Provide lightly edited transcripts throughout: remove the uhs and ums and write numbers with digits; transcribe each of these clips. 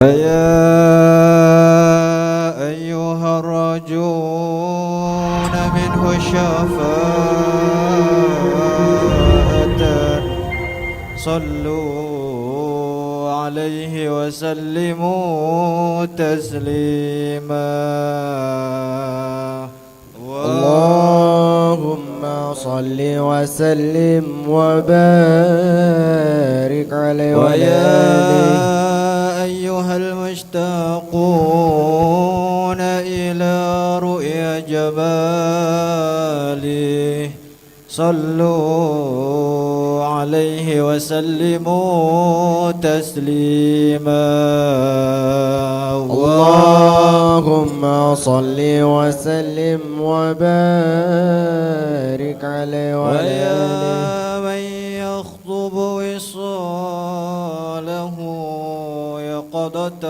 يا أيها الراجون منه شفاعة، صلوا عليه وسلموا تسليما. اللهم صل وسلم وبارك عليه وعلى ويا آله. أيها المشتاقون إلى رؤيا جماله، صلوا عليه وسلموا تسليما. اللهم صل وسلم وبارك عليه وعلى ويا آله. من يخطب وصاله يقظة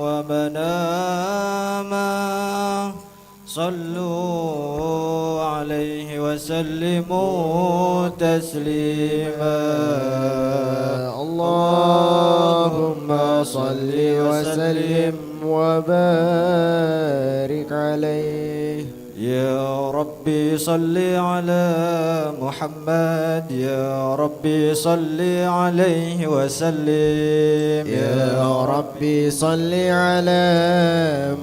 ومناما، صلوا عليه وسلموا تسليما. اللهم صل وسلم وبارك عليه. يا ربي صل على محمد، يا ربي صل عليه وسلم. يا ربي صل على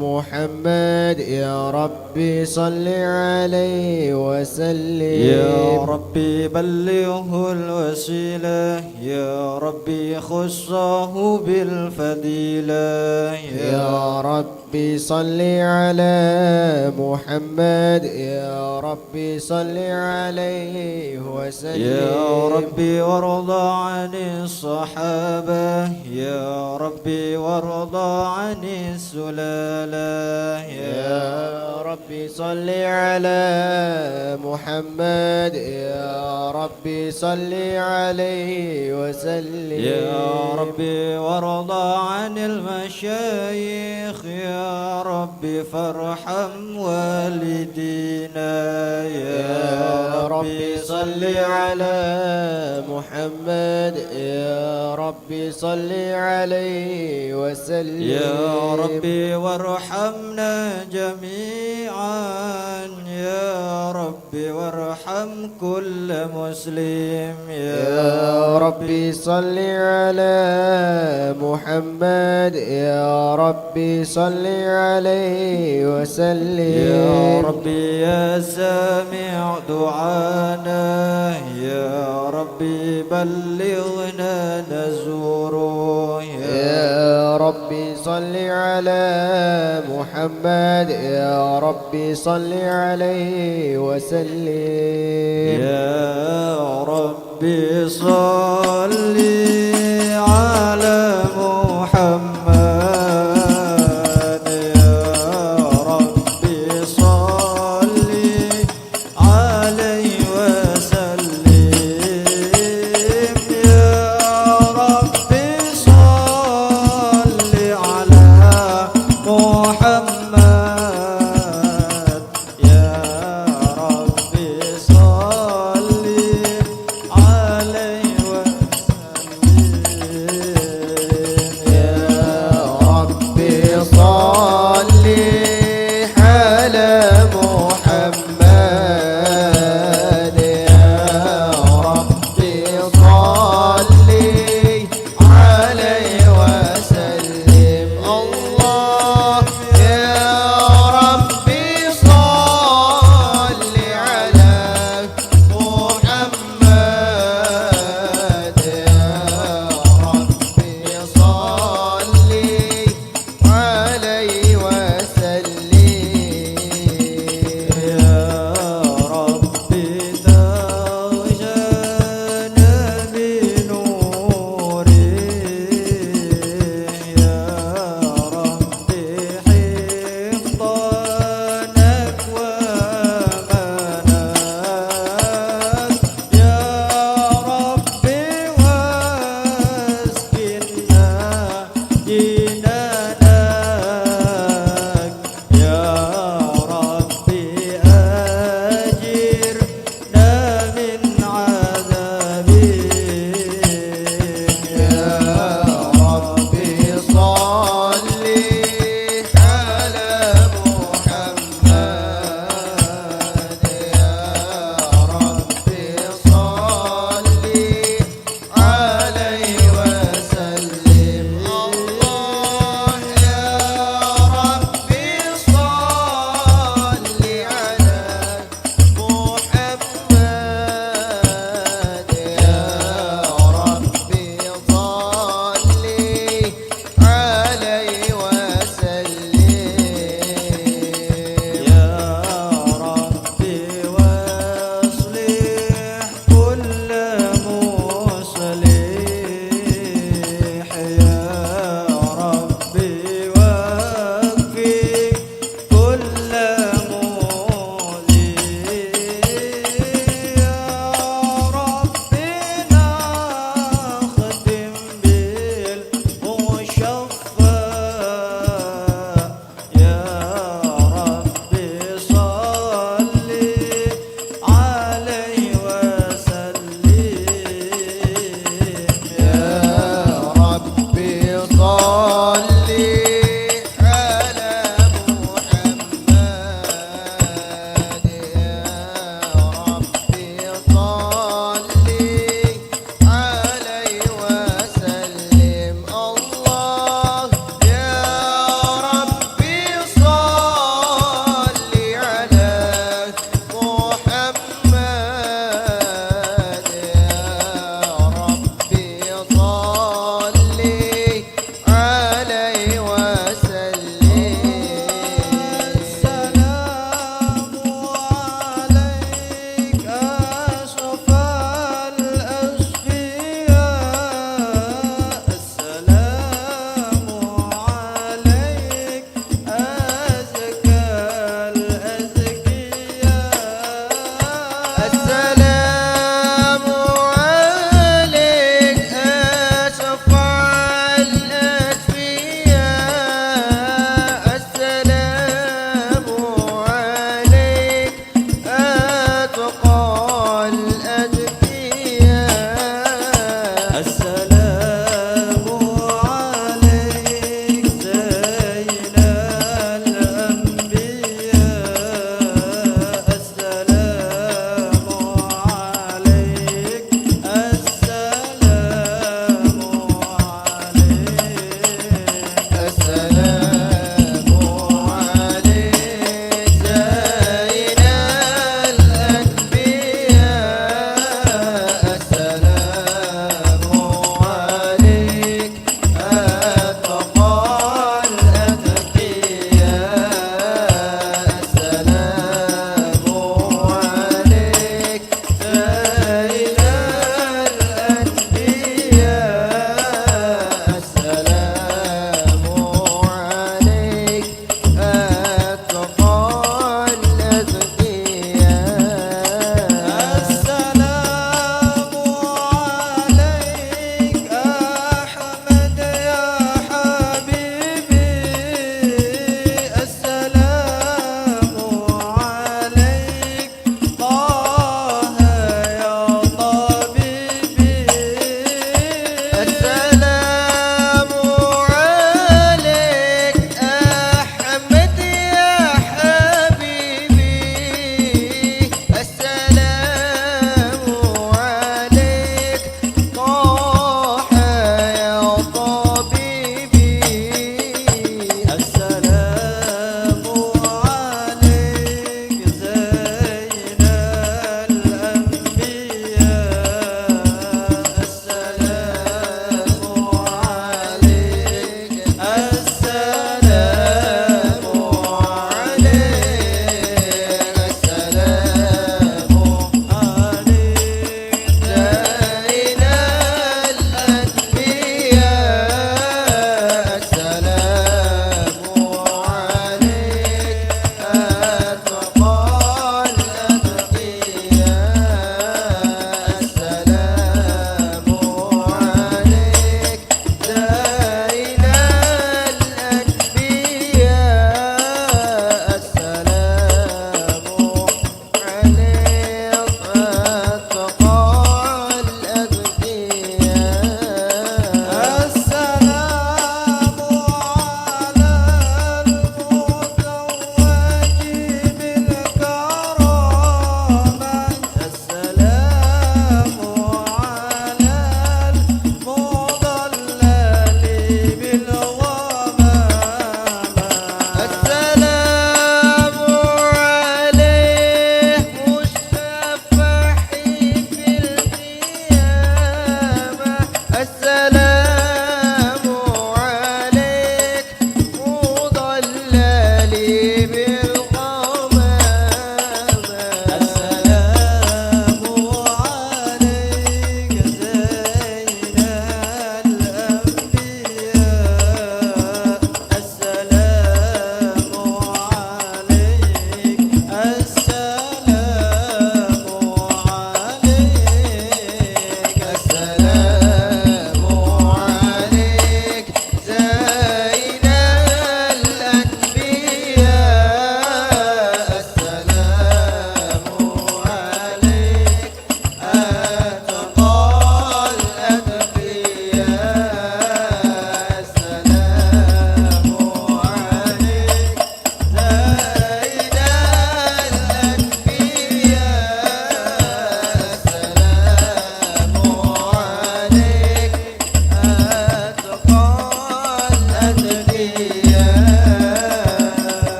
محمد، يا ربي صل عليه وسلم. يا ربي بلغه الوسيلة، يا ربي خصه بالفضيلة. يا ربي صل على محمد، يا ربي صل عليه وسلم. يا ربي وارض عن الصحابة، يا ربي وارض عن السلالة. يا ربي صل على محمد، يا ربي صل عليه وسلم. يا ربي وارض عن المشايخ، يا ربي فارحم والدينا. يا ربي صل على محمد، يا ربي صل عليه وسلم. يا ربي وارحمنا جميعا، يا ربي وارحم كل مسلم. يا ربي صل على محمد، يا ربي صل عليه وسلم. يا ربي يا سامع دعانا، يا ربي بلغنا نزوره. يا ربي صل على محمد، يا ربي صل عليه وسلم. يا ربي صل على محمد، يا ربي صل عليه وسلم، يا ربي صل على محمد، يا ربي صل عليه وسلم.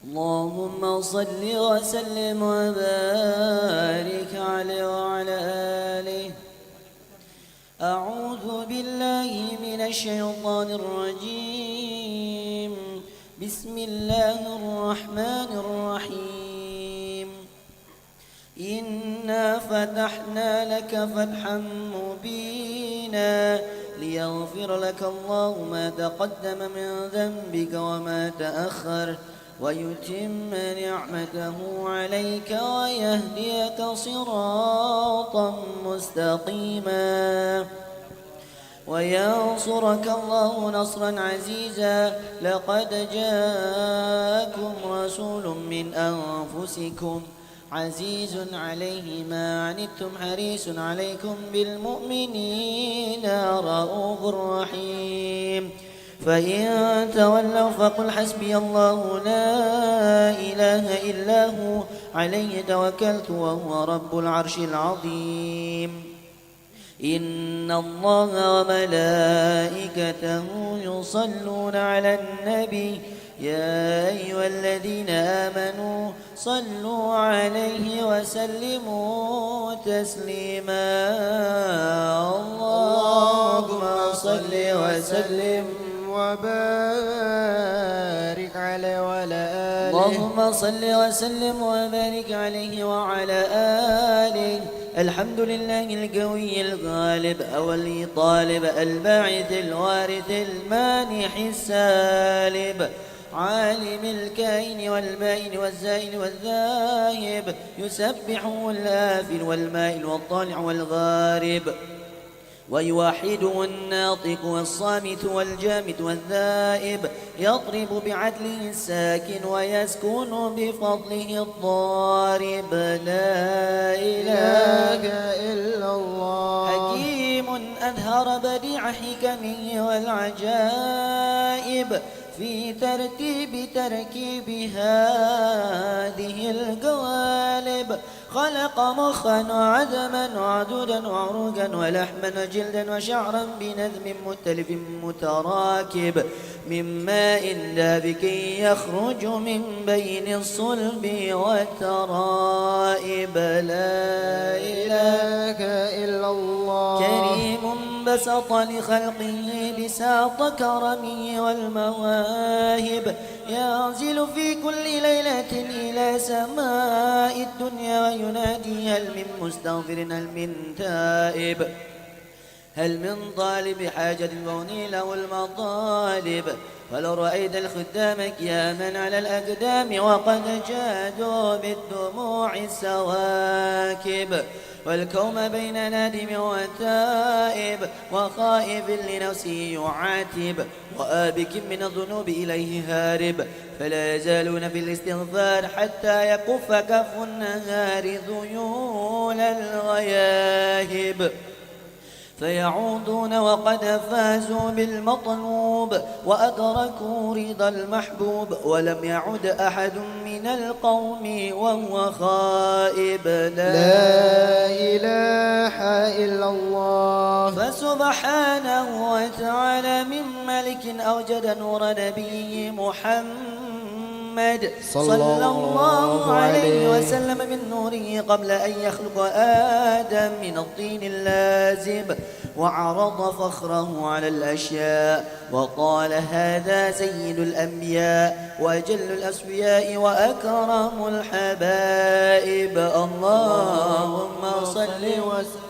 اللهم صل وسلم وبارك عليه وعلى آله. أعوذ بالله من الشيطان الرجيم. بسم الله الرحمن الرحيم. إنا فتحنا لك فتحا مبينا ليغفر لك الله ما تقدم من ذنبك وما تأخر ويتم نعمته عليك ويهديك صراطا مستقيما وينصرك الله نصرا عزيزا. لقد جاءكم رسول من أنفسكم عزيز عليه ما عنتم حريص عليكم بالمؤمنين رؤوف رحيم. فإن تولوا فقل حسبي الله لا إله إلا هو عليه توكلت وهو رب العرش العظيم. إن الله وملائكته يصلون على النبي يا أيها الذين آمنوا صلوا عليه وسلموا تسليما. اللهم صل وسلم وبارك عليه وعلى آله. اللهم صل وسلم وبارك عليه وعلى آله. الحمد لله القوي الغالب أولي طالب الباعث الوارث المانح السالب عالم الكائن والبائن والزائل والذاهب يسبحه الآفل والمائل والطالع والغارب ويوحده الناطق والصامت والجامد والذائب يضرب بعدله الساكن ويسكن بفضله الضارب. لا إله إلا الله. حكيم أظهر بديع حكمه والعجائب في ترتيب تركيب هذه القوالب. خلق مخا وعدما وعدودا وعروقا ولحما وجلدا وشعرا بنظم مختلف متراكب من ماء دافق يخرج من بين الصلب والترائب. لا إله إلا الله. كريم بسط لخلقه بساط كرمه والمواهب ينزل في كل ليلة إلى سماء الدنيا وينادي هل من مستغفر هل من تائب هل من طالب حاجة فأني له المطالب. ولو رأيت الخدام قياما على الأقدام وقد جادوا بالدموع السواكب والكوم بين نادم وتائب وخائف لنفسه يعاتب وآبك من الذنوب إليه هارب. فلا يزالون في الاستغفار حتى يكف كف النهار ذيول الغياهب فيعودون وقد فازوا بالمطلوب وأدركوا رضا المحبوب ولم يعد أحد من القوم وهو خائب. لا إله إلا الله. فسبحانه وتعالى من ملك أوجد نور نبيه محمد صلى الله عليه وسلم من نوره قبل أن يخلق آدم من الطين اللازب وعرض فخره على الأشياء وقال هذا سيد الأنبياء وأجل الأسوياء وأكرم الحبائب. اللهم صل وسلم.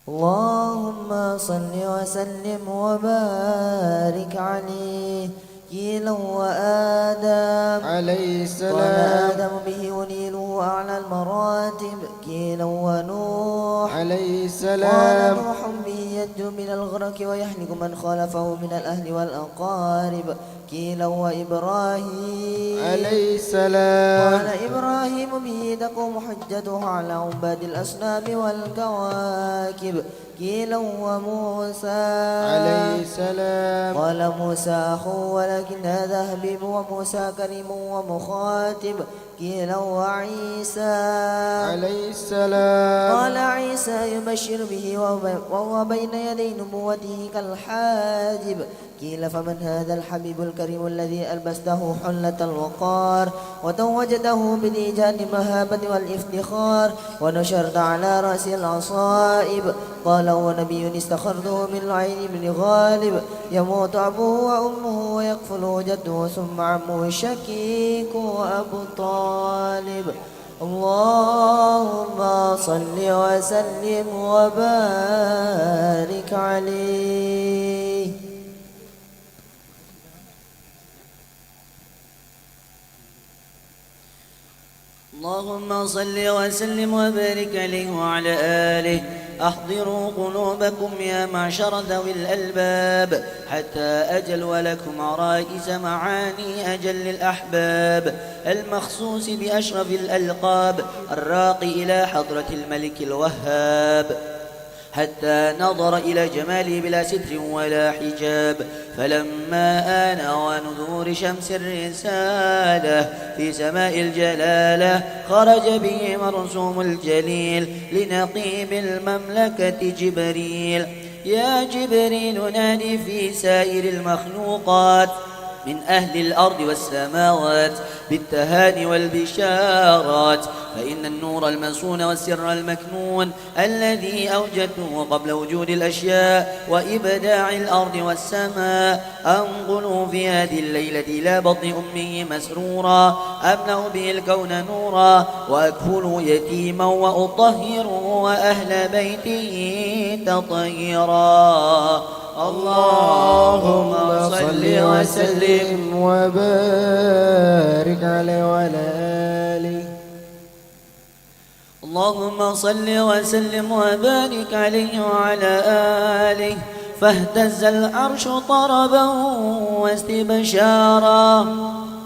اللهم صل وسلم وبارك عليه. قيل وآدم عليه السلام. قال آدم به ونيله أعلى المراتب. قيل ونوح عليه السلام. قال نوح به ينجو من الغرق ويهلك من خالفه من الأهل والأقارب. قيل وإبراهيم عليه السلام. قال إبراهيم به تقوم حجته على عباد الأصنام والكواكب. قيل وموسى عليه السلام. قال موسى أخو ولكن هذا حبيب، وموسى كريم ومخاطب. قيل وعيسى عليه السلام. قال عيسى يبشر به وهو بين يدي نبوته كالحاجب. قيل فمن هذا الحبيب الكريم الذي ألبسته حلة الوقار وتوجته بديجان المهابة والافتخار ونشرت على رأس العصائب؟ قال هو نبي استخرته من العين بن غالب، يموت أبوه وأمه ويكفله جده ثم عمه الشكيك وأبو طالب. اللهم صل وسلم وبارك عليه. اللهم صل وسلم وبارك عليه وعلى آله. أحضروا قلوبكم يا معشر ذوي الألباب حتى أجل ولكم عرائس معاني أجل الأحباب المخصوص بأشرف الألقاب الراقي إلى حضرة الملك الوهاب، حتى نظر إلى جماله بلا ستر ولا حجاب. فلما آن ونذور شمس الرسالة في سماء الجلالة خرج به مرسوم الجليل لنقيب المملكة جبريل. يا جبريل نادي في سائر المخلوقات من أهل الأرض والسماوات بالتهاني والبشارات، فإن النور المصون والسر المكنون الذي أوجدته قبل وجود الأشياء وإبداع الأرض والسماء أنقله في هذه الليلة إلى بطن أمه مسرورا، أملأ به الكون نورا، وأكفله يتيما وأطهره وأهل بيته تطهيرا. اللهم صل وسلم وبارك عليه وعلى آله. اللهم صل وسلم وبارك عليه وعلى آله. فاهتز العرش طربا واستبشارا،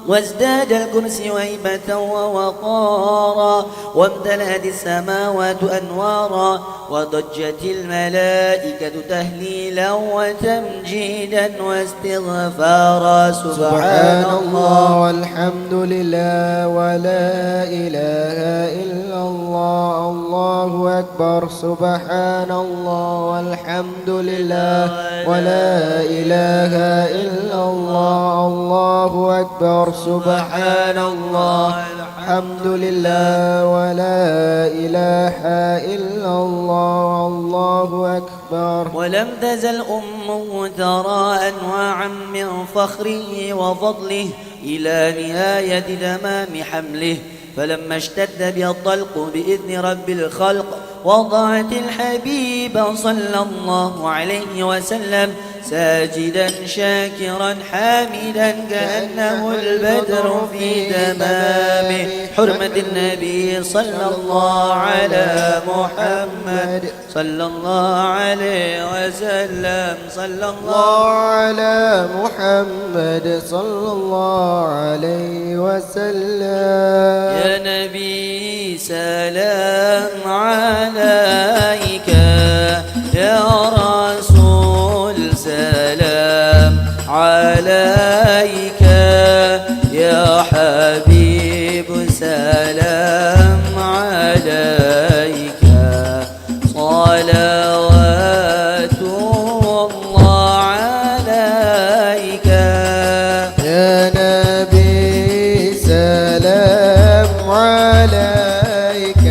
وازداد الكرسي هيبة ووقارا، وامتلأت السماوات أنوارا، وضجت الملائكة تهليلا وتمجيدا واستغفارا. سبحان الله والحمد لله ولا إله إلا الله، الله أكبر. سبحان الله والحمد لله ولا إله إلا الله، الله أكبر. سبحان الله الحمد لله ولا إله إلا الله، الله أكبر. ولم تزل أمه ترى أنواعا من فخره وفضله إلى نهاية تمام حمله، فلما اشتد بها الطلق بإذن رب الخلق وضعت الحبيب صلى الله عليه وسلم ساجدا شاكرا حامدا كأنه البدر في تمامه. حرمة النبي صلى الله على محمد صلى الله عليه وسلم. صلى الله على محمد صلى الله عليه وسلم. يا نبي سلام عليك، يا رسول سلام عليك، يا حبيب سلام عليك، صلوات الله عليك. يا نبي سلام عليك،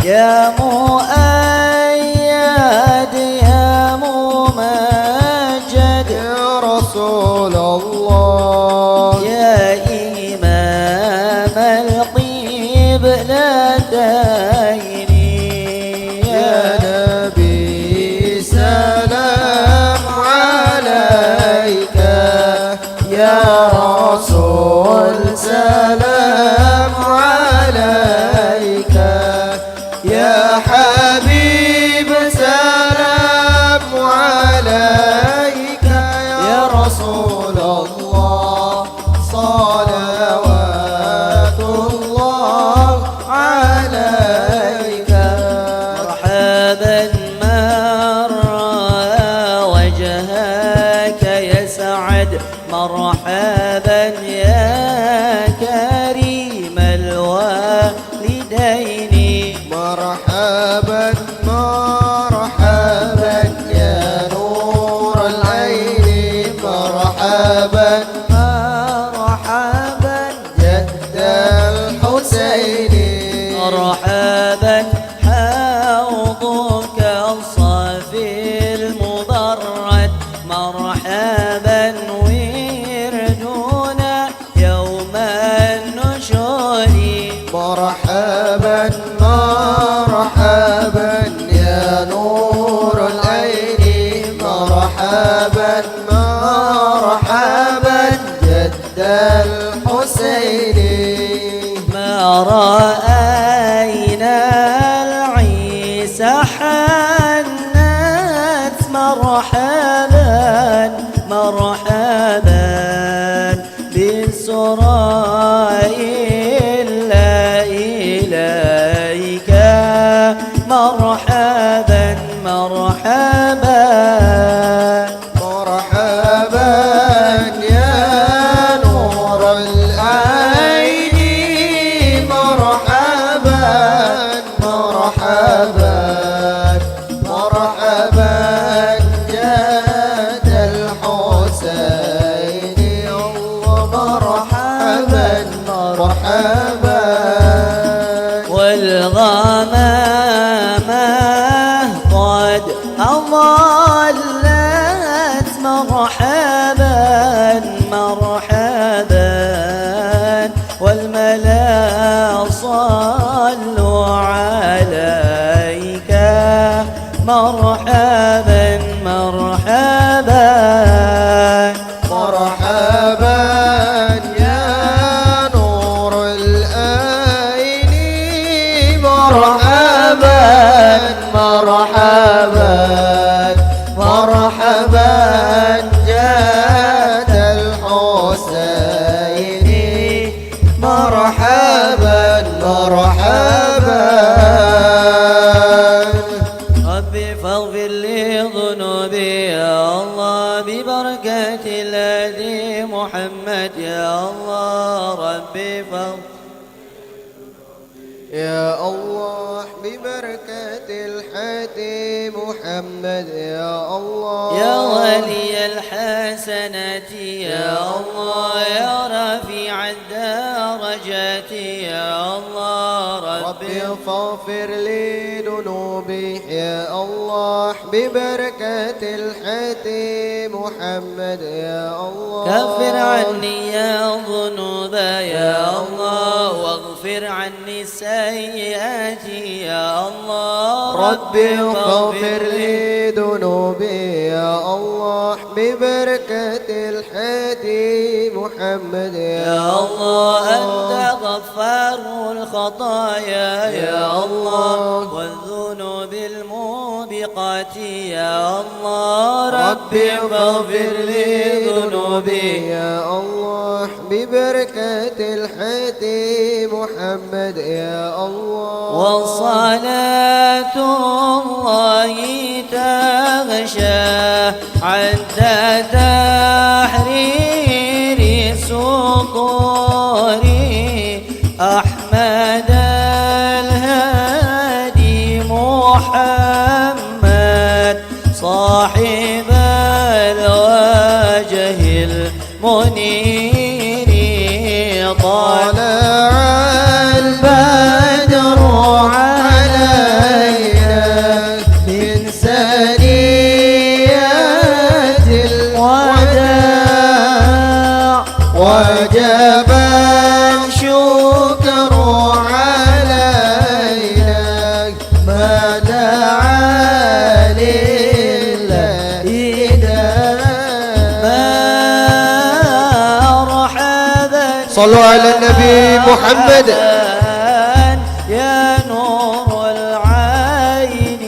يا مؤيد يا ممجد يا رسول الله يا إمام القبلتين يا نبي سلام عليك يا رسول سلام عليك يا حبيب سلام عليك يا رسول الله صلوات الله عليك. مرحبا من رأى وجهك يسعد مرحبا يا كريم الوالدين مرحبا مرحبا يا نور العين مرحبا مرحبا جد الحسين مرحبا حوضك الصافي المبرد مرحبا وردنا يوم النشور مرحبا مرحبا يا نور العين مرحبا مرحبا جد الحسين ما رأينا العيسى حنت مرحبا مرحبا بالسراء إلا إليك مرحبا مرحبا مرحبا يا نور العين مرحبا مرحبا مرحبا جد الحسين الله مرحبا مرحبا والغمامة قد أضلت مرحبا مرحبا والملا صلوا عليك مرحبا مرحبا مرحبا يا نور العين مرحبا مرحبا مرحبا جاد الحسين مرحبا مرحبا. ربي فاغفر لي ذنوبي يا الله ببركة الذي محمد يا الله ربي فاغفر يا الله ببركة الحاتي محمد يا الله يا ولي الحسنات يا الله يا رفيع الدرجات يا الله ربي ربي فاغفر لي ذنوبي يا الله ببركة الحاتي محمد يا الله كفر عني يا ذنوب يا الله واغفر عني سيئاتي يا الله ربي فاغفر لي ذنوبي يا الله ببركة الحادي محمد يا يا الله أنت غفار الخطايا يا الله والذنوب الموبقات يا الله ربي فاغفر لي ذنوبي يا الله ببركة الحادي محمد يا الله وصلاة الله تغشى عند تحرير سطور أحمد الهادي محمد صاحب الوجه المنير طلع طلع البدر علينا صلوا على النبي محمد. يا نور العين،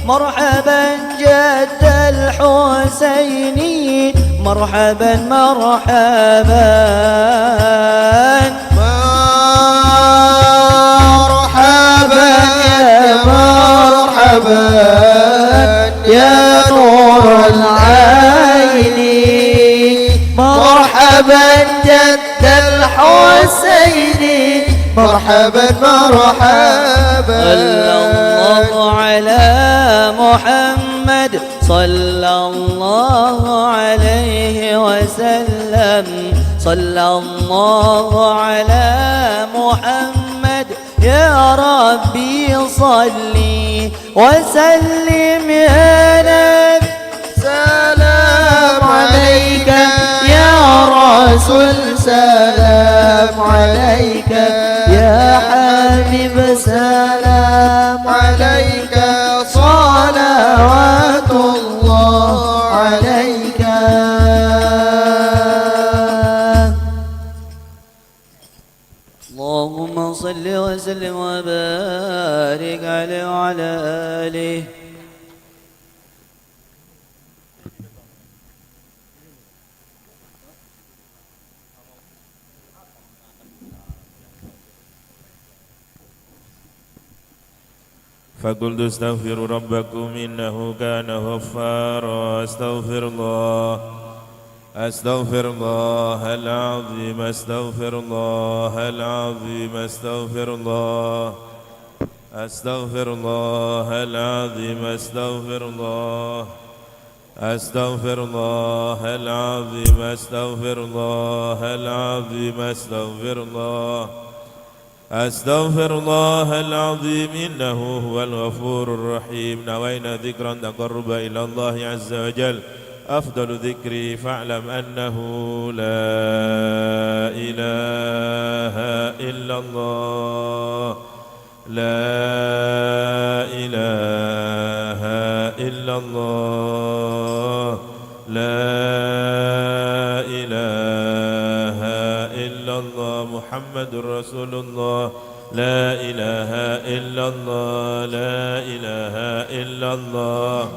مرحبا جد الحسين، مرحبا مرحبا. مرحبا يا مرحبا يا نور العين، مرحبا جد الحسين، مرحبا مرحبا. صلى الله على محمد، صلى الله عليه وسلم، صلى الله على محمد. يا ربي صلي وسلم يا نبي. سلام عليك يا رسول، سلام عليك يا حبيب، سلام عليك، صلوات الله عليك. اللهم صل وسلم وبارك عليه وعلى آله. فقلت استغفروا ربكم إنه كان غفارا. استغفر الله، استغفر الله العظيم، استغفر الله العظيم، استغفر الله، استغفر الله العظيم، استغفر الله، استغفر الله العظيم، استغفر الله العظيم، استغفر الله، أستغفر الله العظيم إنه هو الغفور الرحيم. نوينا ذكرا تقرب إلى الله عز وجل، أفضل ذكري فاعلم أنه لا إله إلا الله، لا إله إلا الله، لا إله إلا الله، محمد رسول الله، لا إله إلا الله، لا إله إلا الله،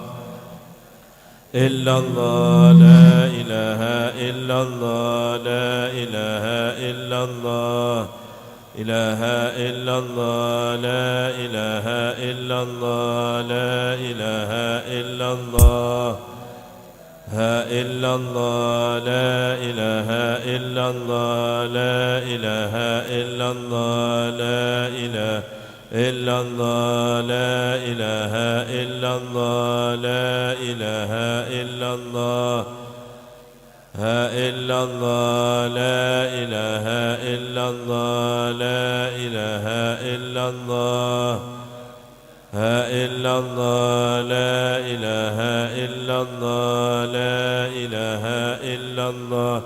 إلا الله، لا إله إلا الله، لا إله إلا الله، إله إلا الله، لا إله إلا الله، لا إله إلا الله، ها إلا الله، لا إله إلا الله، لا إله إلا الله، لا إله إلا الله، لا إله إلا الله، لا إله إلا الله، ها إلا الله، لا إله إلا الله، لا إله إلا الله، ها إلا الله، لا إله إلا الله، لا إله إلا الله،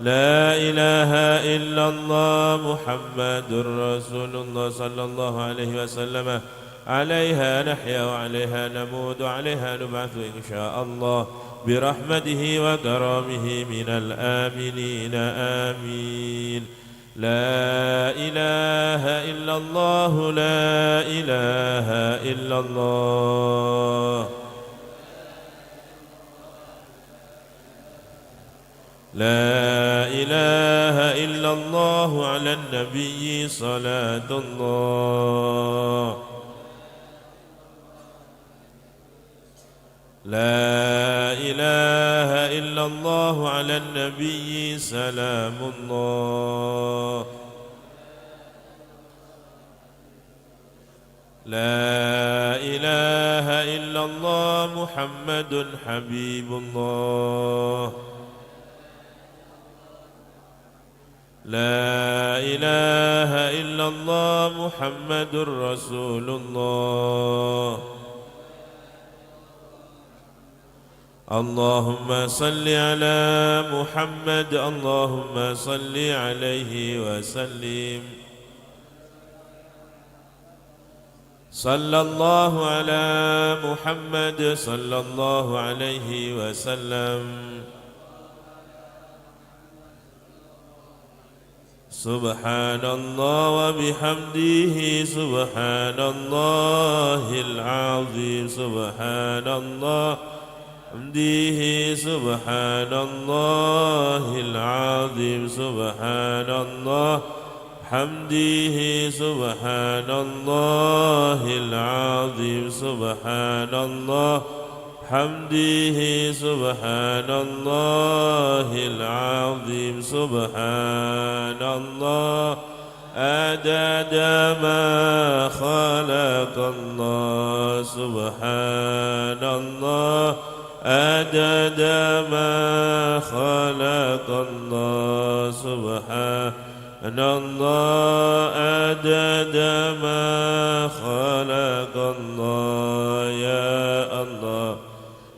لا إله إلا الله، محمد رسول الله صلى الله عليه وسلم. عليها نحيا وعليها نموت وعليها نبعث إن شاء الله برحمته وكرمه من الآمنين، آمين. لا إله إلا الله، لا إله إلا الله، لا إله إلا الله، على النبي صلاة الله. لا إله إلا الله، على النبي سلام الله. لا إله إلا الله، محمد حبيب الله. لا إله إلا الله، محمد رسول الله. اللهم صل على محمد، اللهم صل عليه وسلم. صلى الله على محمد، صلى الله عليه وسلم. سبحان الله وبحمده سبحان الله العظيم سبحان الله حمده سبحان الله العظيم سبحان الله حمده سبحان الله العظيم سبحان الله حمده سبحان الله العظيم سبحان الله عدد ما خلق الله سبحان الله عدد ما خلق الله سبحان الله عدد ما خلق الله يا الله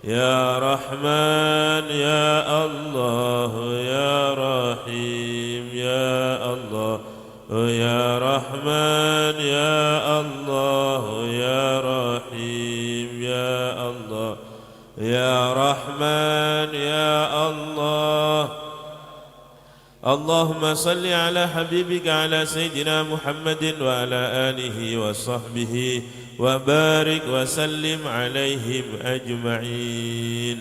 يا رحمن يا الله يا رحيم يا الله يا رحمن يا الله يا رحيم يا الله يا رحمن يا الله. اللهم صل على حبيبك على سيدنا محمد وعلى آله وصحبه وبارك وسلم عليهم أجمعين.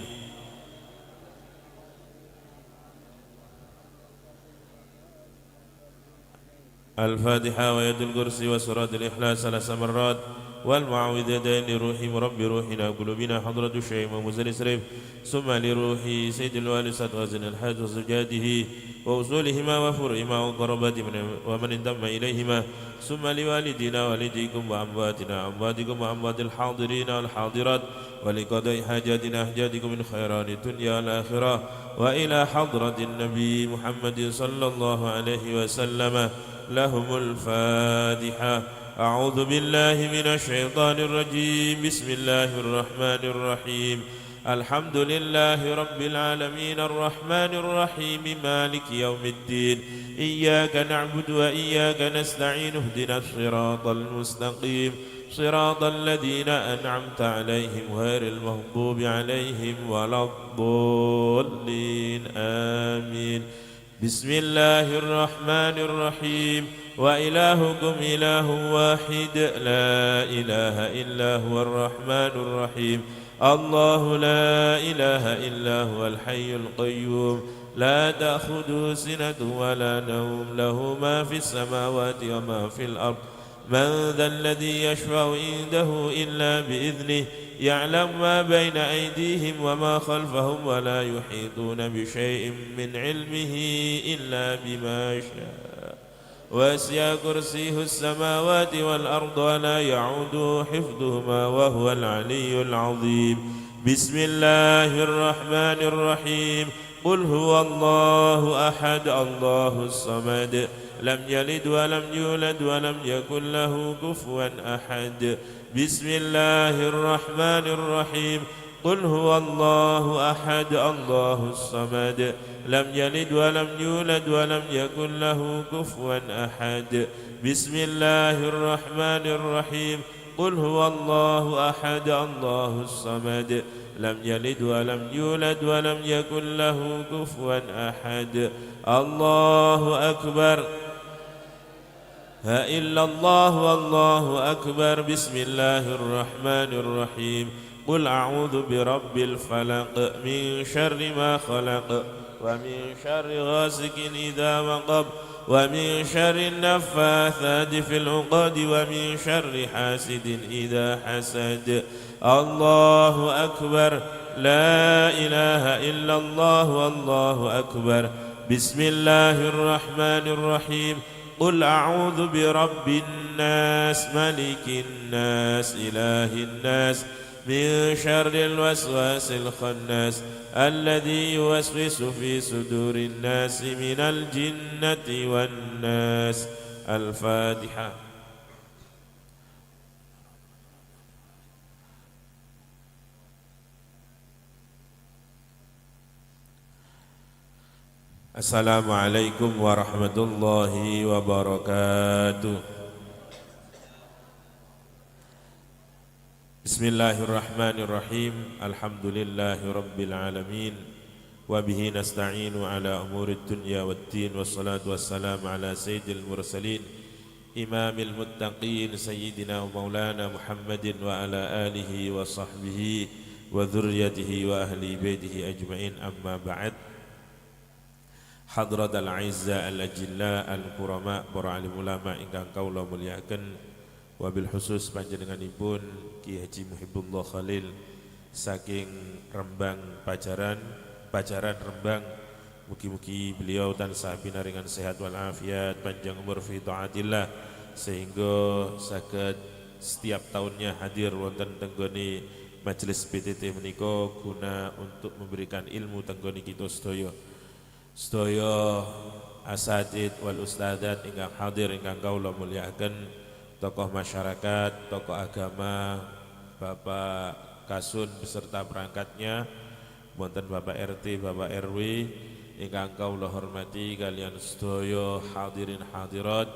الفاتحة وآية الكرسي وسورة الإخلاص 3 مرات والمعوذتين لروح مربي روحنا قلوبنا حضرة الشيخ محمد سريف، ثم لروح سيد الوالد غازن الحاج وزوجاته وأصولهما وفرعهما وقرباتهما ومن انضم إليهما، ثم لوالدنا والديكم وأمواتنا أمواتكم وأموات الحاضرين والحاضرات، ولقضاء حاجاتنا حاجاتكم من خيرات الدنيا والآخرة، وإلى حضرة النبي محمد صلى الله عليه وسلم لهم الفاتحة. أعوذ بالله من الشيطان الرجيم. بسم الله الرحمن الرحيم. الحمد لله رب العالمين الرحمن الرحيم مالك يوم الدين. إياك نعبد وإياك نستعين. اهدنا الصراط المستقيم صراط الذين أنعمت عليهم غير المغضوب عليهم ولا الضالين. آمين. بسم الله الرحمن الرحيم. وإلهكم إله واحد لا إله إلا هو الرحمن الرحيم. الله لا إله إلا هو الحي القيوم لا تأخذه سنة ولا نوم له ما في السماوات وما في الأرض. من ذا الذي يشفع عنده إلا بإذنه يعلم ما بين أيديهم وما خلفهم ولا يحيطون بشيء من علمه إلا بما شاء. وسع كرسيه السماوات والأرض ولا يعوده حفظهما وهو العلي العظيم. بسم الله الرحمن الرحيم. قل هو الله أحد الله الصمد لم يلد ولم يولد ولم يكن له كفوا أحد. بسم الله الرحمن الرحيم. قل هو الله أحد الله الصمد لم يلد ولم يولد ولم يكن له كفوا أحد. بسم الله الرحمن الرحيم. قل هو الله أحد الله الصمد لم يلد ولم يولد ولم يكن له كفوا أحد. الله أكبر. لا إلا الله والله أكبر. بسم الله الرحمن الرحيم. قل أعوذ برب الفلق من شر ما خلق ومن شر غاسق إذا وقب ومن شر النفاثات في العقد ومن شر حاسد إذا حسد. الله أكبر. لا إله إلا الله والله أكبر. بسم الله الرحمن الرحيم. قل أعوذ برب الناس ملك الناس إله الناس من شر الوسواس الخناس الذي يوسوس في صدور الناس من الجنة والناس. الفاتحة. Assalamualaikum warahmatullahi wabarakatuh. Bismillahirrahmanirrahim. Alhamdulillahi rabbil alamin. Wa bihi nasta'inu ala umuri dunya waddin. Wassalatu wassalamu ala sayyidil mursalin imamil muttaqin sayyidina wa maulana Muhammadin wa ala alihi wa sahbihi wa dzurriyyatihi wa ahli baitihi ajma'in. Amma ba'd. Hadrat al-izza al-ajilla al-kurama, para alim ulama ingkang kawula mulyakaken, wabil khusus panjenenganipun Ki Haji Muhibbullah Khalil saking Rembang Pajaran, Pajaran Rembang. Mugi-mugi beliau tansah pinaringan sehat walafiat, panjang umur fi taatillah, sehingga saged setiap tahunnya hadir wonten tenggone majelis PTT menika guna untuk memberikan ilmu tenggone kita sedaya. Sedaya asatid wal ustadzat ingkang hadir ingkang kawula mulyakaken, tokoh masyarakat, tokoh agama, Bapak Kasun beserta perangkatnya, wonten Bapak RT, Bapak RW ingkang kawula hormati, kalian sedaya hadirin hadirat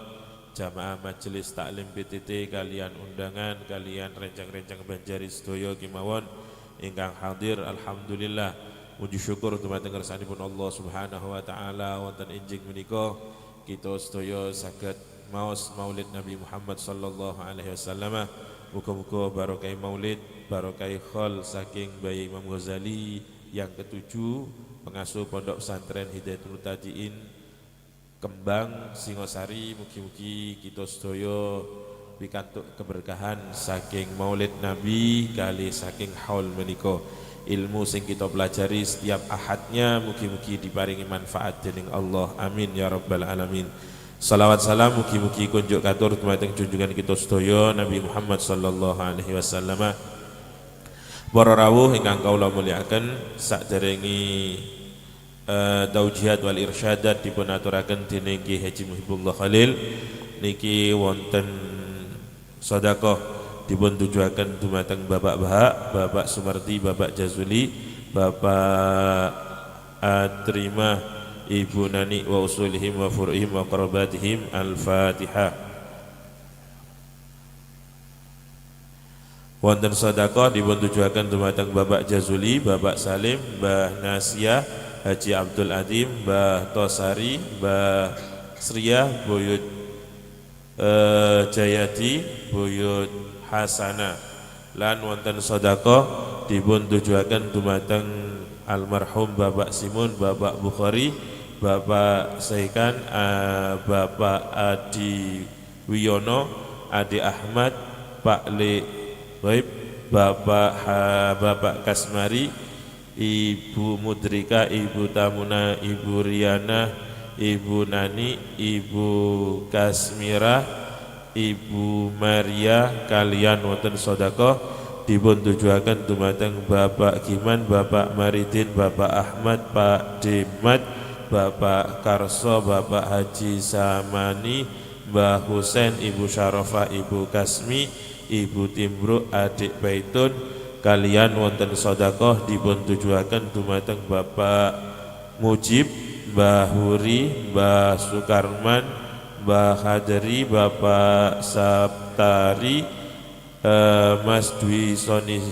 jamaah majelis taklim PTT, kalian undangan, kalian rencang-rencang Banjari sedaya kemawon ingkang hadir. Alhamdulillah, muji syukur dumateng kersanipun Allah Subhanahu wa taala, wonten enjing menika kita sedaya saged maos Maulid Nabi Muhammad sallallahu alaihi wasallam. Muga-muga barokah maulid, barokah khol saking Bayi Imam Ghazali yang ketujuh, pengasuh Pondok Pesantren Hidayatul Mubtadiin Kembang Singosari, mugi-mugi kita sedaya pikantuk keberkahan saking Maulid Nabi kali saking haul menika. Ilmu sing kita pelajari setiap ahadnya mugi-mugi diparingi manfaat dening Allah. Amin ya rabbal alamin. Salawat salam mugi-mugi kunjuk katur dumateng junjungan kita sedaya Nabi Muhammad sallallahu alaihi wasallam. Para rawuh ingkang kawula mulyakaken, sakderenge taujihat wal irsyadat dipun aturaken dening Ki Haji Muhibbullah Khalil, niki wonten sedekah dipun tujuaken dumateng Bapak Bahak, Bapak Sumarti, Bapak Jazuli, Bapak Atrima, Ibu Nani wa usulihim wa furu'ihim wa qarabatihim. Al-Fatihah. Wonten sedekah dipun tujuaken dumateng Bapak Jazuli, Bapak Salim, Mbah Nasia, Haji Abdul Adim, Mbah Tosari, Mbah Sriah, Buyut Jayadi, Buyut Hasana. Lan wonten sedekah dipun tujuaken dumateng almarhum Bapak Simun, Bapak Bukhari, Bapak Saikan, Bapak Adi Wiyono, Adi Ahmad, Pak Le Baik, Bapak Kasmari, Ibu Mudrika, Ibu Tamuna, Ibu Riana, Ibu Nani, Ibu Kasmira, Ibu Maria, kalian wonten sedekah dipun tujuaken dumateng Bapak Giman, Bapak Maridin, Bapak Ahmad, Pak Demat, Bapak Karso, Bapak Haji Samani, Mbah Husen, Ibu Syarofah, Ibu Kasmi, Ibu Timbruk, Adik Baitun. Kalian wonten sedekah dipun tujuaken dumateng Bapak Mujib, Mbah Huri, Mbah Sukarman, Mbah Hadri, Bapak Saptari, Mas Dwi Soni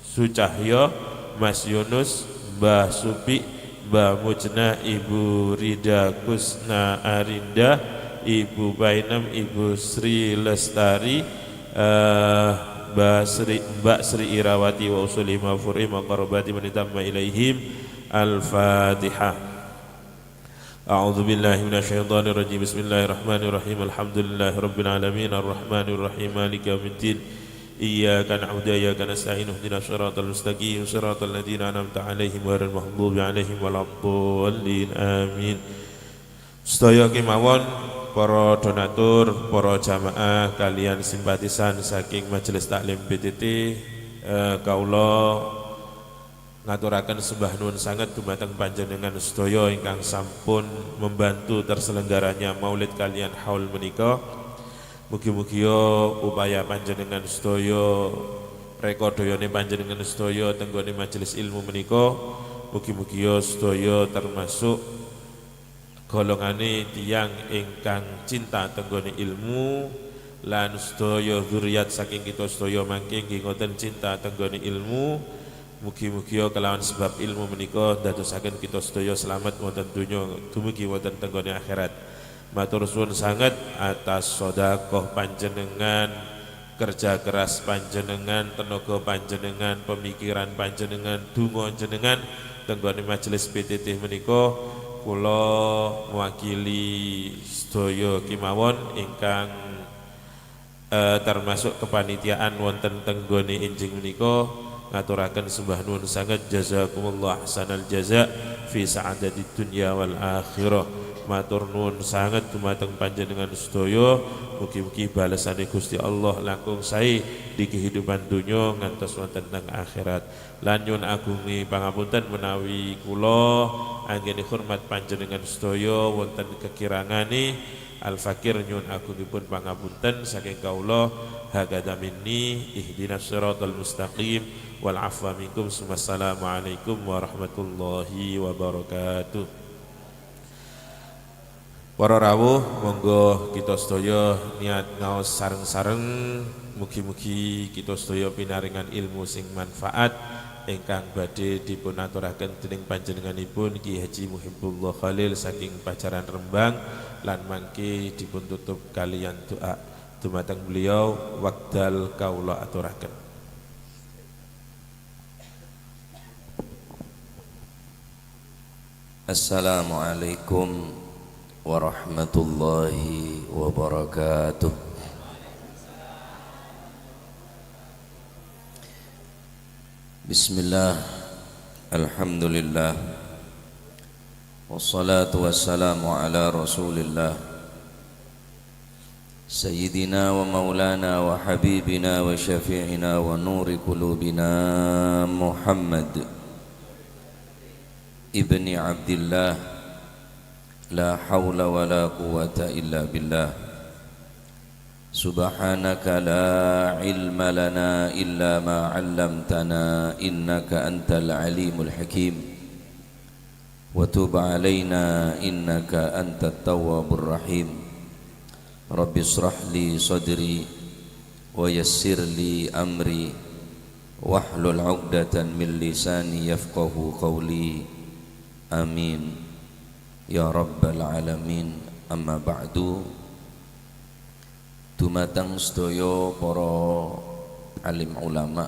Sucahyo, Mas Yunus, Mbah Supi, Mbah Mujna, Ibu Rida Kusna Arinda, Ibu Bainem, Ibu Sri Lestari, Mbak Sri Irawati wa usuli ma fur'i ma qarabati man itamma ilaihim. Al-Fatihah. A'udzu billahi minasyaitonir rajim. Bismillahirrahmanirrahim. Alhamdulillahirabbil alamin arrahmanir rahim maliki yaumiddin. Iyyaka na'budu wa iyyaka nasta'in ihdinas siratal mustaqim siratal ladzina an'amta 'alaihim ghairil maghdubi 'alaihim waladdallin. Amin. Sedaya kemawon para donatur, para jamaah kalian simpatisan saking Majelis Taklim BTT, kawula ngaturaken sembah nuwun sanget dumateng panjenengan sedaya ingkang sampun membantu terselenggaranya maulid kalian haul menika. Mugi-mugi upaya panjenengan sedaya, rekodayane panjenengan sedaya tenggone majelis ilmu menika, mugi-mugi sedaya termasuk golongane tiyang ingkang cinta tenggone ilmu, lan sedaya zuriat saking kita sedaya mangke nggih ngoten cinta tenggone ilmu. Mugi-mugi kelawan sebab ilmu menika dadosaken kita sedaya selamat wonten donya dumugi wonten tenggone akhirat. Matur suwun sanget atas sedekah panjenengan, kerja keras panjenengan, tenaga panjenengan, pemikiran panjenengan, donga jenengan tenggone majelis PTT menika. Kula mewakili sedaya kemawon ingkang termasuk kepanitiaan wonten tenggone enjing menika ngaturaken sembah nuwun sanget. Jazakumullah ahsanal jaza fi sa'adatid dunya wal akhirah. Matur nuwun sanget dumateng panjenengan sedaya. Mugi-mugi balesane Gusti Allah langkung sae di kehidupan dunya ngantos wonten teng akhirat. Lan nyuwun agungi pangapunten menawi kula anggene hormat panjenengan sedaya wonten kekirangane. Al Fakir nyuwun agungipun pangapunten saking kawula. Hakadha minni, ihdinas siratal mustaqim wal afwa minkum. Wassalamualaikum warahmatullahi wabarakatuh. Para rawuh, monggo kita sedaya niat ngaos sareng-sareng. Mugi-mugi kita sedaya pinaringan ilmu sing manfaat ingkang badhe dipun aturaken dening panjenenganipun Ki Haji Muhibbullah Khalil saking Pacaran Rembang, lan mangke dipun tutup kaliyan doa dumateng beliau. Wekdal kawula aturaken. Assalamualaikum warahmatullahi wabarakatuh. Bismillah, alhamdulillah, wassalatu wassalamu ala rasulillah, sayyidina wa maulana wa habibina wa syafi'ina wa nuri qulubina Muhammad ibni Abdillah. La hawla wa la quwata illa billah. Subhanaka la ilma lana illa ma 'allamtana innaka antal alimul hakim. Wa tub alaina innaka antat tawwabur rahim. Rabbi israh li sadri wa yassir li amri wahlul 'uqdatan min lisani yafqahu qawli. Amin ya rabbal alamin. Amma ba'du. Dumateng sedaya para alim ulama,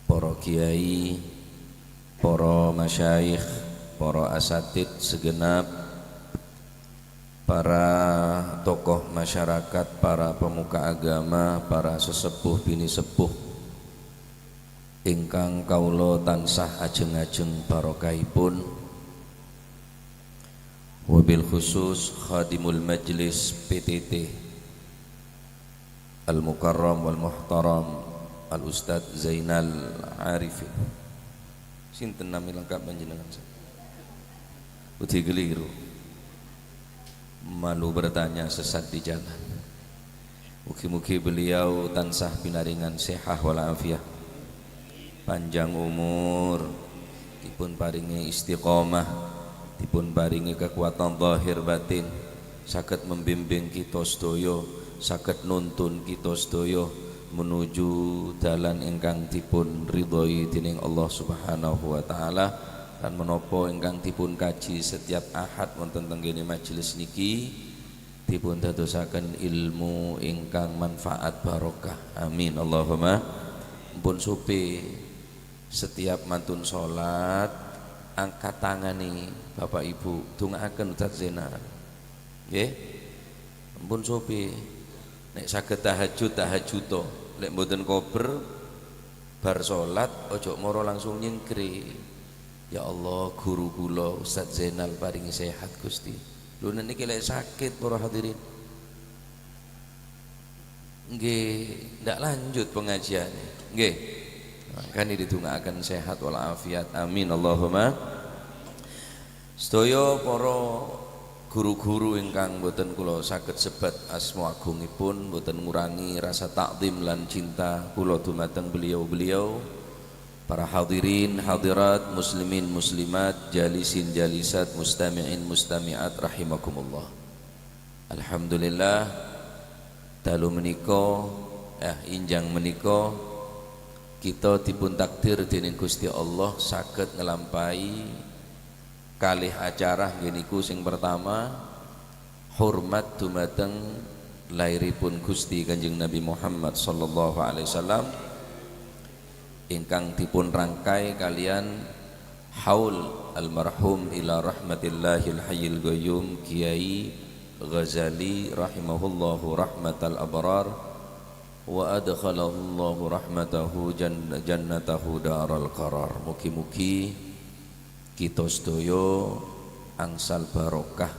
para kiai, para masyayikh, para asatid segenap, para tokoh masyarakat, para pemuka agama, para sesepuh bini sepuh ingkang kawula tansah ajeng-ajeng barokahipun, wabil khusus khadimul majlis PTT Al-Mukarram wal Muhtaram Al-Ustadz Zainal Arifin. Sinten nami lengkap panjenengan? Uti keliru. Malu bertanya sesat di jalan. Mugi-mugi beliau tansah pinaringan sehah wal afiah, panjang umur, dipun paringi istiqomah, dipun paringi kekuatan zahir batin, saged membimbing kita sedaya, saged nuntun kita sedaya menuju dalan ingkang dipun ridhoi dening Allah Subhanahu wa taala. Lan menapa ingkang dipun kaji setiap Ahad wonten tenggene majelis niki dipun dadosaken ilmu ingkang manfaat barokah. Amin Allahumma. Pun supe setiap mantun salat angkat tangan nih Bapak Ibu, dongaaken Ustaz Zainal. Nggih. Pun supe nek saged tahajud tahajud to, nek mboten kober bar salat ojo moro langsung nyingkri. Ya Allah, guru kula Ustaz Zainal paringi sehat Gusti. Lho niki lek sakit para hadirin, nggih ndak lanjut pengajiannya. Nggih. Makane didongaaken sehat walafiat. Amin Allahumma. Sedaya para guru-guru ingkang boten kula saged sebat asma agungipun, boten ngurangi rasa takzim lan cinta kula dumateng beliau-beliau. Para hadirin, hadirat, muslimin, muslimat, jalisin, jalisat, mustami'in, mustami'at rahimakumullah. Alhamdulillah dalu menika injang menika Kita dipun takdir dening Gusti Allah saged nglampahi kalih acara, nggih niku sing pertama hormat dumateng lairipun Gusti Kanjeng Nabi Muhammad sallallahu alaihi wasallam ingkang dipun rangkai kalian haul almarhum ila rahmatillahil hayyil qayyum Kiai Ghazali rahimahullahu rahmatal abrar wa adkhalallahu rahmatahu jannatahu daral qarar. Mugi-mugi kita sedaya angsal barokah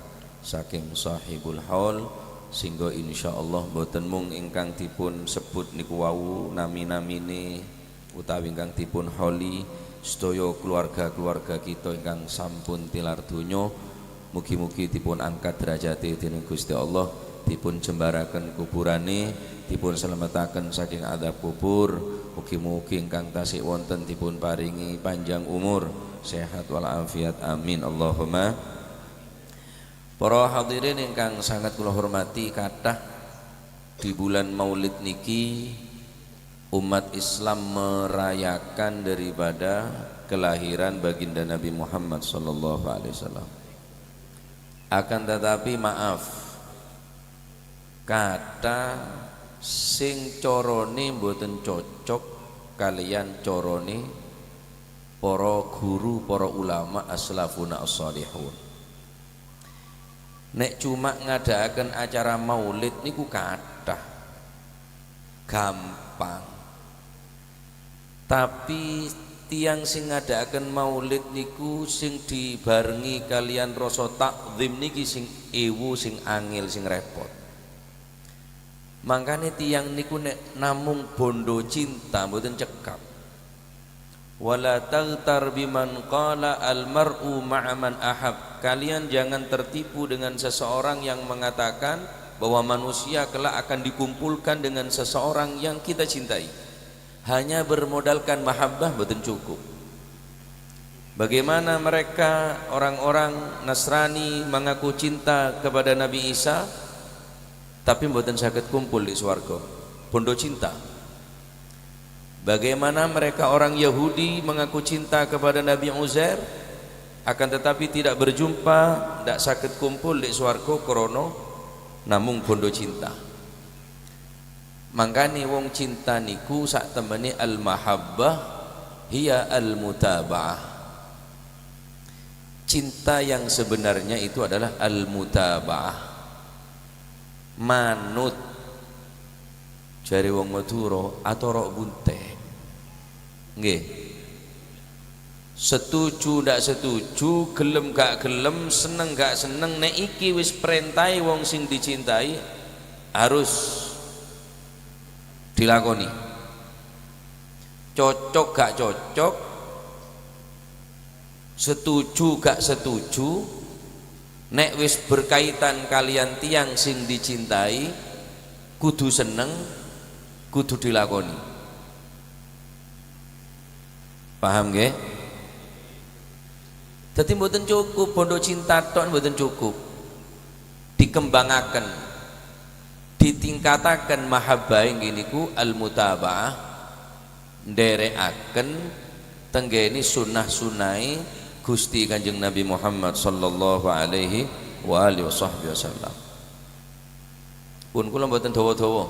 saking sahibul haul, sehingga insyaallah boten mung ingkang dipun sebut niku wau nami-namine utawi ingkang dipun holi, sedaya keluarga-keluarga kita ingkang sampun tilar donya mugi-mugi dipun angkat derajate dening Gusti Allah, dipun jembaraken kuburane, dipun selametaken saking azab kubur. Mugi-mugi ingkang tasik wonten dipun paringi panjang umur, sehat walafiat, amin Allahumma. Para hadirin ingkang sangat kula hormati, kathah di bulan Maulid niki umat Islam merayakan daripada kelahiran baginda Nabi Muhammad sallallahu alaihi wasallam. Akan tetapi maaf, kathah sing corone mboten cocok kalian corone para guru, para ulama aslafuna as-salihun. Nek cuma ngadakaken acara maulid niku kathah, gampang. Tapi tiang sing ngadakaken maulid niku sing dibarengi kalian rasa takzim niki sing ewu, sing angel, sing repot. Mangkane tiang niku nek namung bondo cinta mboten cekap. Wala taghtar biman qala al mar'u ma'a man ahab. Kalian jangan tertipu dengan seseorang yang mengatakan bahwa manusia kelak akan dikumpulkan dengan seseorang yang kita cintai. Hanya bermodalkan mahabbah betul cukup. Bagaimana mereka orang-orang Nasrani mengaku cinta kepada Nabi Isa, tapi mboten saged kumpul di swarga. Bondo cinta. Bagaimana mereka orang Yahudi mengaku cinta kepada Nabi Uzair, akan tetapi tidak berjumpa, tidak saged kumpul di swarga krono namung bondo cinta. Mangkane wong cinta niku sak temene al mahabbah hiya al mutabaah. Cinta yang sebenarnya itu adalah al mutabaah. Manut, jare wong Madura atorok bunte. Nggih. Setuju ndak setuju, gelem gak gelem, seneng gak seneng, nek iki wis perintahe wong sing dicintai harus dilakoni. Cocok gak cocok, setuju gak setuju, nek wis berkaitan kalian tiang sing dicintai kudu seneng, kudu dilakoni. Paham nggih? Dadi mboten cukup bondo cinta tok, mboten cukup. Dikembangaken, ditingkataken mahabbah inggih niku al mutabaah, nderekaken tenggene sunnah-sunnahe Gusti Kanjeng Nabi Muhammad sallallahu alaihi wa alihi wasallam. Pun kula mboten dawa-dawa.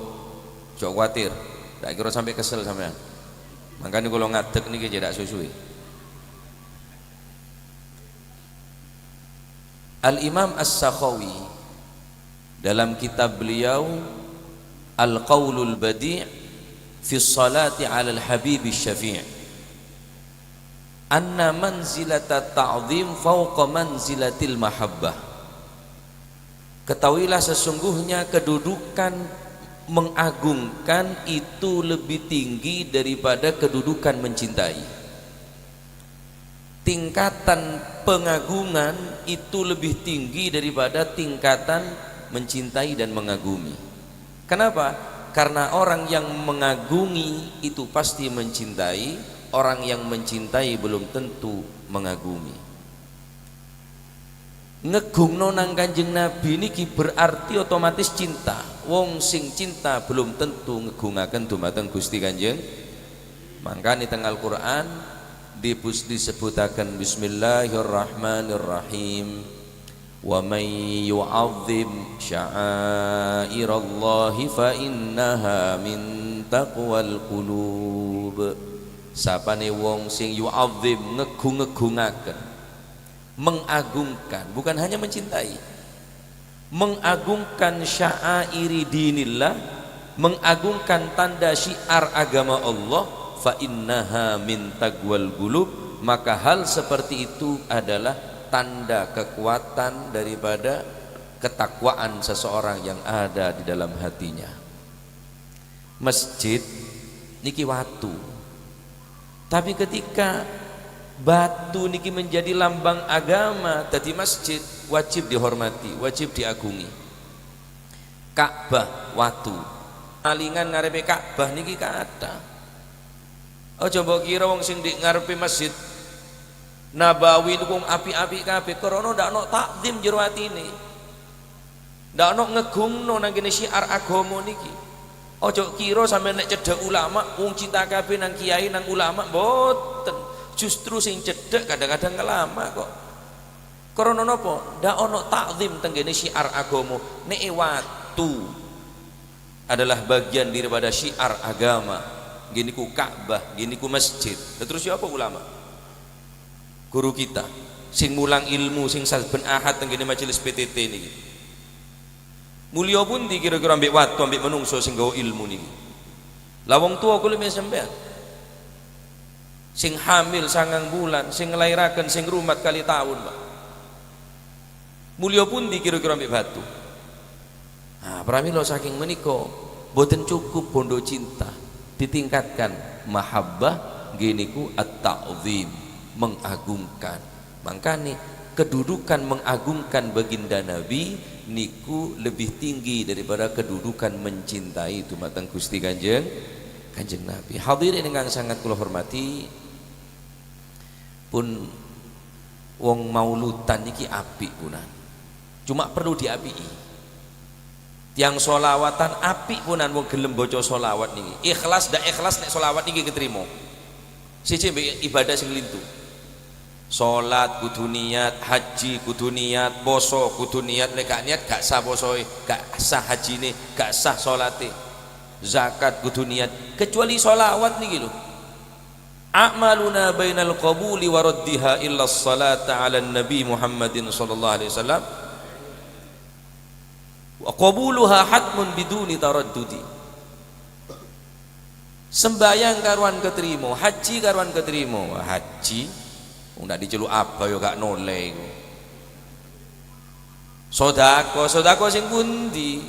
Jok kuwatir. Tak kira sampai kesel sampean. Makanya kula ngadeg niki tidak susuwi. Al-Imam As-Sakhawi dalam kitab beliau Al-Qaulul Badi' fi Salati 'ala al-Habib Syafi' anna manzilata ta'zim fawqa manzilatil mahabbah. Ketahuilah sesungguhnya kedudukan mengagungkan itu lebih tinggi daripada kedudukan mencintai. Tingkatan pengagungan itu lebih tinggi daripada tingkatan mencintai dan mengagumi. Kenapa? Karena orang yang mengagungi itu pasti mencintai, orang yang mencintai belum tentu mengagumi. Ngegungno nang Kanjeng Nabi niki berarti otomatis cinta. Wong sing cinta belum tentu ngegungaken dumateng Gusti Kanjeng. Mangka di tengah Al-Qur'an dipus disebutaken bismillahirrahmanirrahim, wa man yu'azzim sya'airallahi fa innaha min taqwal qulub. Sapane wong sing yu'azzim, ngegung-ngegungaken, mengagungkan, bukan hanya mencintai, mengagungkan sya'airi dinillah, mengagungkan tanda syiar agama Allah, fa innaha min taqwal qulub, maka hal seperti itu adalah tanda kekuatan daripada ketakwaan seseorang yang ada di dalam hatinya. Masjid niki watu, tapi ketika batu niki menjadi lambang agama, jadi masjid wajib dihormati, wajib diagungi. Ka'bah watu, alingan ngarepe Ka'bah niki kathah. Aja mbok kira wong sing di ngarepe Masjid Nabawi niku apik-apik kabeh, krana ndak ono takzim jero atine. Ndak ono ngegungno nang kene syiar agama niki. Aja kira sampeyan nek cedhek ulama wong cinta kabeh nang kiai, nang ulama, mboten. Justru sing cedhek kadang-kadang ngelama kok. Krana napa? Ndak ono takzim teng kene syiar agama. Nek watu adalah bagian daripada syiar agama. Gini ku Ka'bah, gini ku masjid. Terus siapa ulama? Guru kita sing mulang ilmu sing saben Ahad teng majelis PTT niki. Mulya pundi kira-kira ambek watu, ambek menungso sing gawa ilmu niki? Lah, wong tua kula sampean sing hamil 9 bulan, sing nglairaken, sing rumat kalih tahun, Pak. Mulya pundi kira-kira ambek batu? Nah, pramila saking menika boten cukup bondo cinta, ditingkatkan mahabbah giniku at-ta'zim, mengagungkan. Makanya kedudukan mengagungkan baginda Nabi niku lebih tinggi daripada kedudukan mencintai dumateng Gusti Kanjeng Kanjeng Nabi. Hadirin ingkang sangat kula hormati, pun wong mauludan niki apik punan. Cuma perlu diapiki. Tiang solawatan apik punan, wong gelem baca solawat niki. Ikhlas ndak ikhlas, nek solawat niki keterima. Siji ibadah sing lintu. Salat kudu niat, haji kudu niat, poso kudu niat, lek gak niat gak sah posoe, gak sah hajine, gak sah salate. Zakat kudu niat, kecuali solawat niki lho. A'maluna bainal qabuli wa raddiha illa salata ala nabi Muhammadin sallallahu alaihi wasallam wa qabuluha hatmun biduni taraddudi. Sembayang karuan keterima, haji karuan keterima. Haji wong ndak diceluk abah yo gak noleh iku. Sedekah, sedekah sing pundi?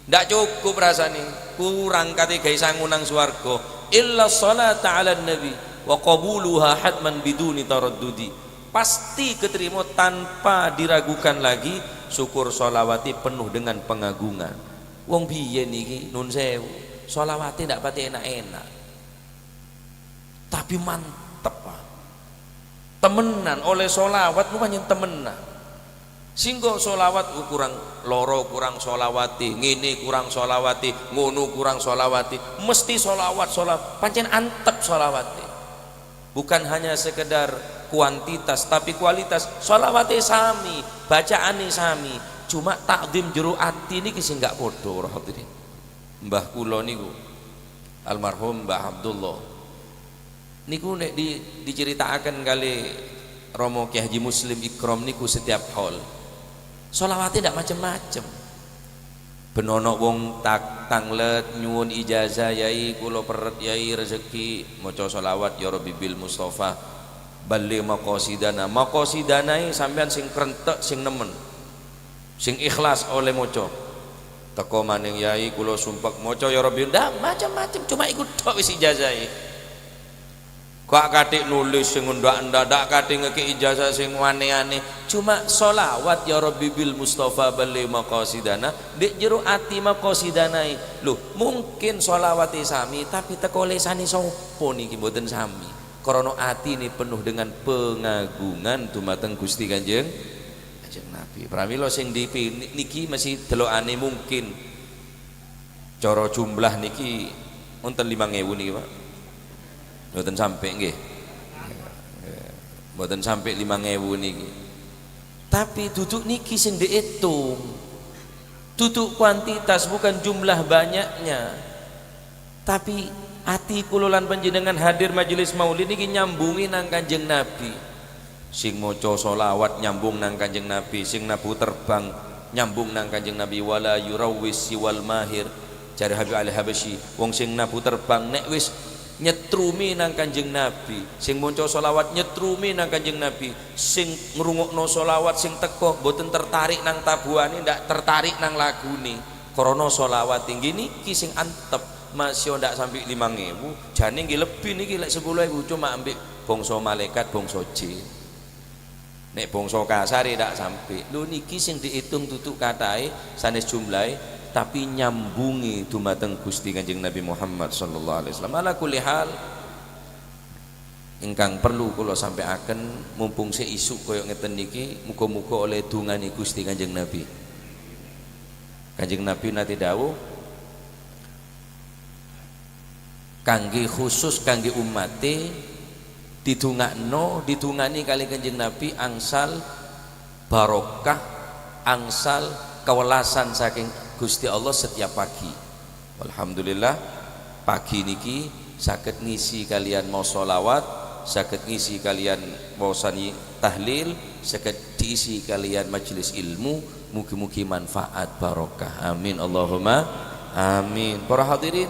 Ndak cukup rasane, kurang kate gawe sangu nang swarga. Illa salata ala nabi wa qabuluha hatman biduni taraddudi. Pasti keterima tanpa diragukan lagi, syukur solawati penuh dengan pengagungan. Wong biyen iki, nun sewu, solawati ndak pati enak-enak. Tapi mantep, Pak. Temenan oleh solawat nu pancen temenan. Singgo solawat kurang loro, kurang solawati, ngene kurang solawati, ngono kurang solawati, mesti solawat, solawat pancen antep solawati. Bukan hanya sekedar kuantitas tapi kualitas. Solawate sami, bacaane sami, cuma takdim jero ati niki sing gak padha. Hadirin, mbah kula niku, almarhum Mbah Abdullah niku, nek diceritakan kali Romo Ki Haji Muslim Ikrom niku, setiap haul solawatnya ndak macem-macem. Benono wong tak tanglet nyuwun ijazah, "Yai, kula peret, Yai, rezeki," maca solawat ya Rabbi bil Mustafa balligh maqasidana. Maqasidana sampean sing krentek, sing nemen, sing ikhlas oleh maca. Teko maning, "Yai, kula sumpek," maca ya Rabbi, ndak macam-macam, cuma ikut tok wis ijazahe. Gak katik nulis sing ndak ndak katik ngeki ijazah sing aneh-aneh, cuma solawat ya Rabbi bil Mustafa balligh maqasidana dik jero ati maqasidana. Lho, mungkin solawat sami tapi teko lesane sapa niki mboten sami, krana ati ini penuh dengan pengagungan dumateng Gusti Kanjeng Kanjeng Nabi. Pramila sing di niki masih delokane mungkin cara jumlah niki wonten 5000 niki, Pak. Mboten sampai nggih. Mboten sampai 5.000 niki. Tapi duduk niki sing dihitung. Duduk kuantitas, bukan jumlah banyaknya. Tapi ati kula lan panjenengan hadir majelis maulid niki nyambungi nang Kanjeng Nabi. Sing maca selawat nyambung nang Kanjeng Nabi, sing nabu terbang nyambung nang Kanjeng Nabi, wala yurawwis siwal mahir. Jare Habib Ali Habsyi, wong sing nabu terbang nek wis nyetrumi nang Kanjeng Nabi, sing maca selawat nyetrumi nang Kanjeng Nabi, sing ngrungokno selawat sing teko mboten tertarik nang tabuhane, ndak tertarik nang lagune. Krana selawat tinggi niki sing antep, masih ndak sampai 5.000, jane nggih lebih niki lek 10.000, cuma ambek bangsa malaikat, bangsa jin. Nek bangsa kasar ndak sampai. Lho niki sing dihitung tutuk katahe sanes jumlahe, tapi nyambungi dumateng Gusti Kanjeng Nabi Muhammad sallallahu alaihi wasallam. Ala kulli hal, ingkang perlu kula sampaiaken mumpung sik isuk koyo ngeten niki, muga-muga oleh dungane Gusti Kanjeng Nabi. Kanjeng Nabi nate dawuh kangge khusus kangge umate didungakno, didungani kali Kanjeng Nabi angsal barokah, angsal kewelasan saking Gusti Allah setiap pagi. Alhamdulillah pagi niki saged ngisi kalian mau sholawat, saged ngisi kalian mau sani tahlil, saged diisi kalian majelis ilmu, mugi-mugi manfaat barokah. Amin Allahumma amin. Para hadirin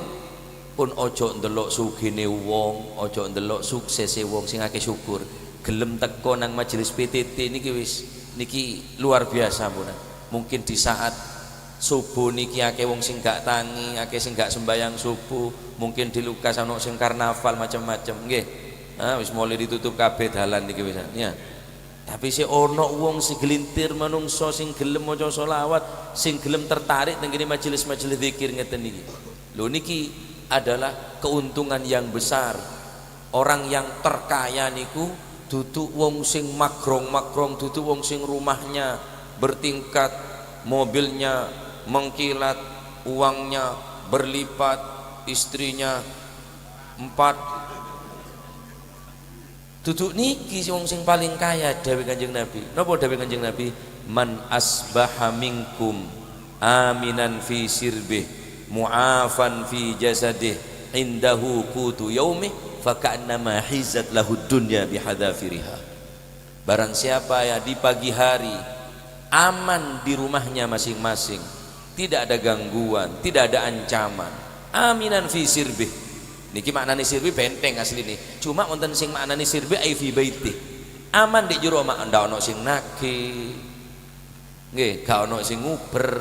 pun ojo ndelok sugine wong, ojo ndelok suksese wong, sing akeh syukur. Gelem teko nang majelis PTT niki wis niki luar biasa pun. Mungkin di saat subuh niki akeh wong sing gak tangi, akeh sing gak sembayang subuh, mungkin di Lukas ana sing karnaval macam-macam nggih. Ah wis mulai ditutup kabeh dalan niki wis. Ya. Tapi si ono wong sing gelintir manungsa sing gelem maca selawat, sing gelem tertarik teng ngene majelis-majelis zikir ngeten niki. Lho niki adalah keuntungan yang besar. Orang yang terkaya niku duduk wong sing magrong-magrong, duduk wong sing rumahnya bertingkat, mobilnya mengkilat, uangnya berlipat, istrinya 4. Duduk niki wong sing paling kaya dawuh Kanjeng Nabi. Napa dawuh Kanjeng Nabi? Man asbaha minkum aminan fi sirbih mu'afan fi jasadih indahu qutu yaumih faka'annama hizat lahu dunya bihadzafiriha. Barang siapa ya di pagi hari aman di rumahnya masing-masing, tidak ada gangguan, tidak ada ancaman, aminan fi sirbih. Niki maknane sirbi benteng asli nih. Cuma wonten sing maknane sirbi ai fi baiti. Aman di jero omah, ndak ono sing nagih. Nggih, gak ono sing nguber.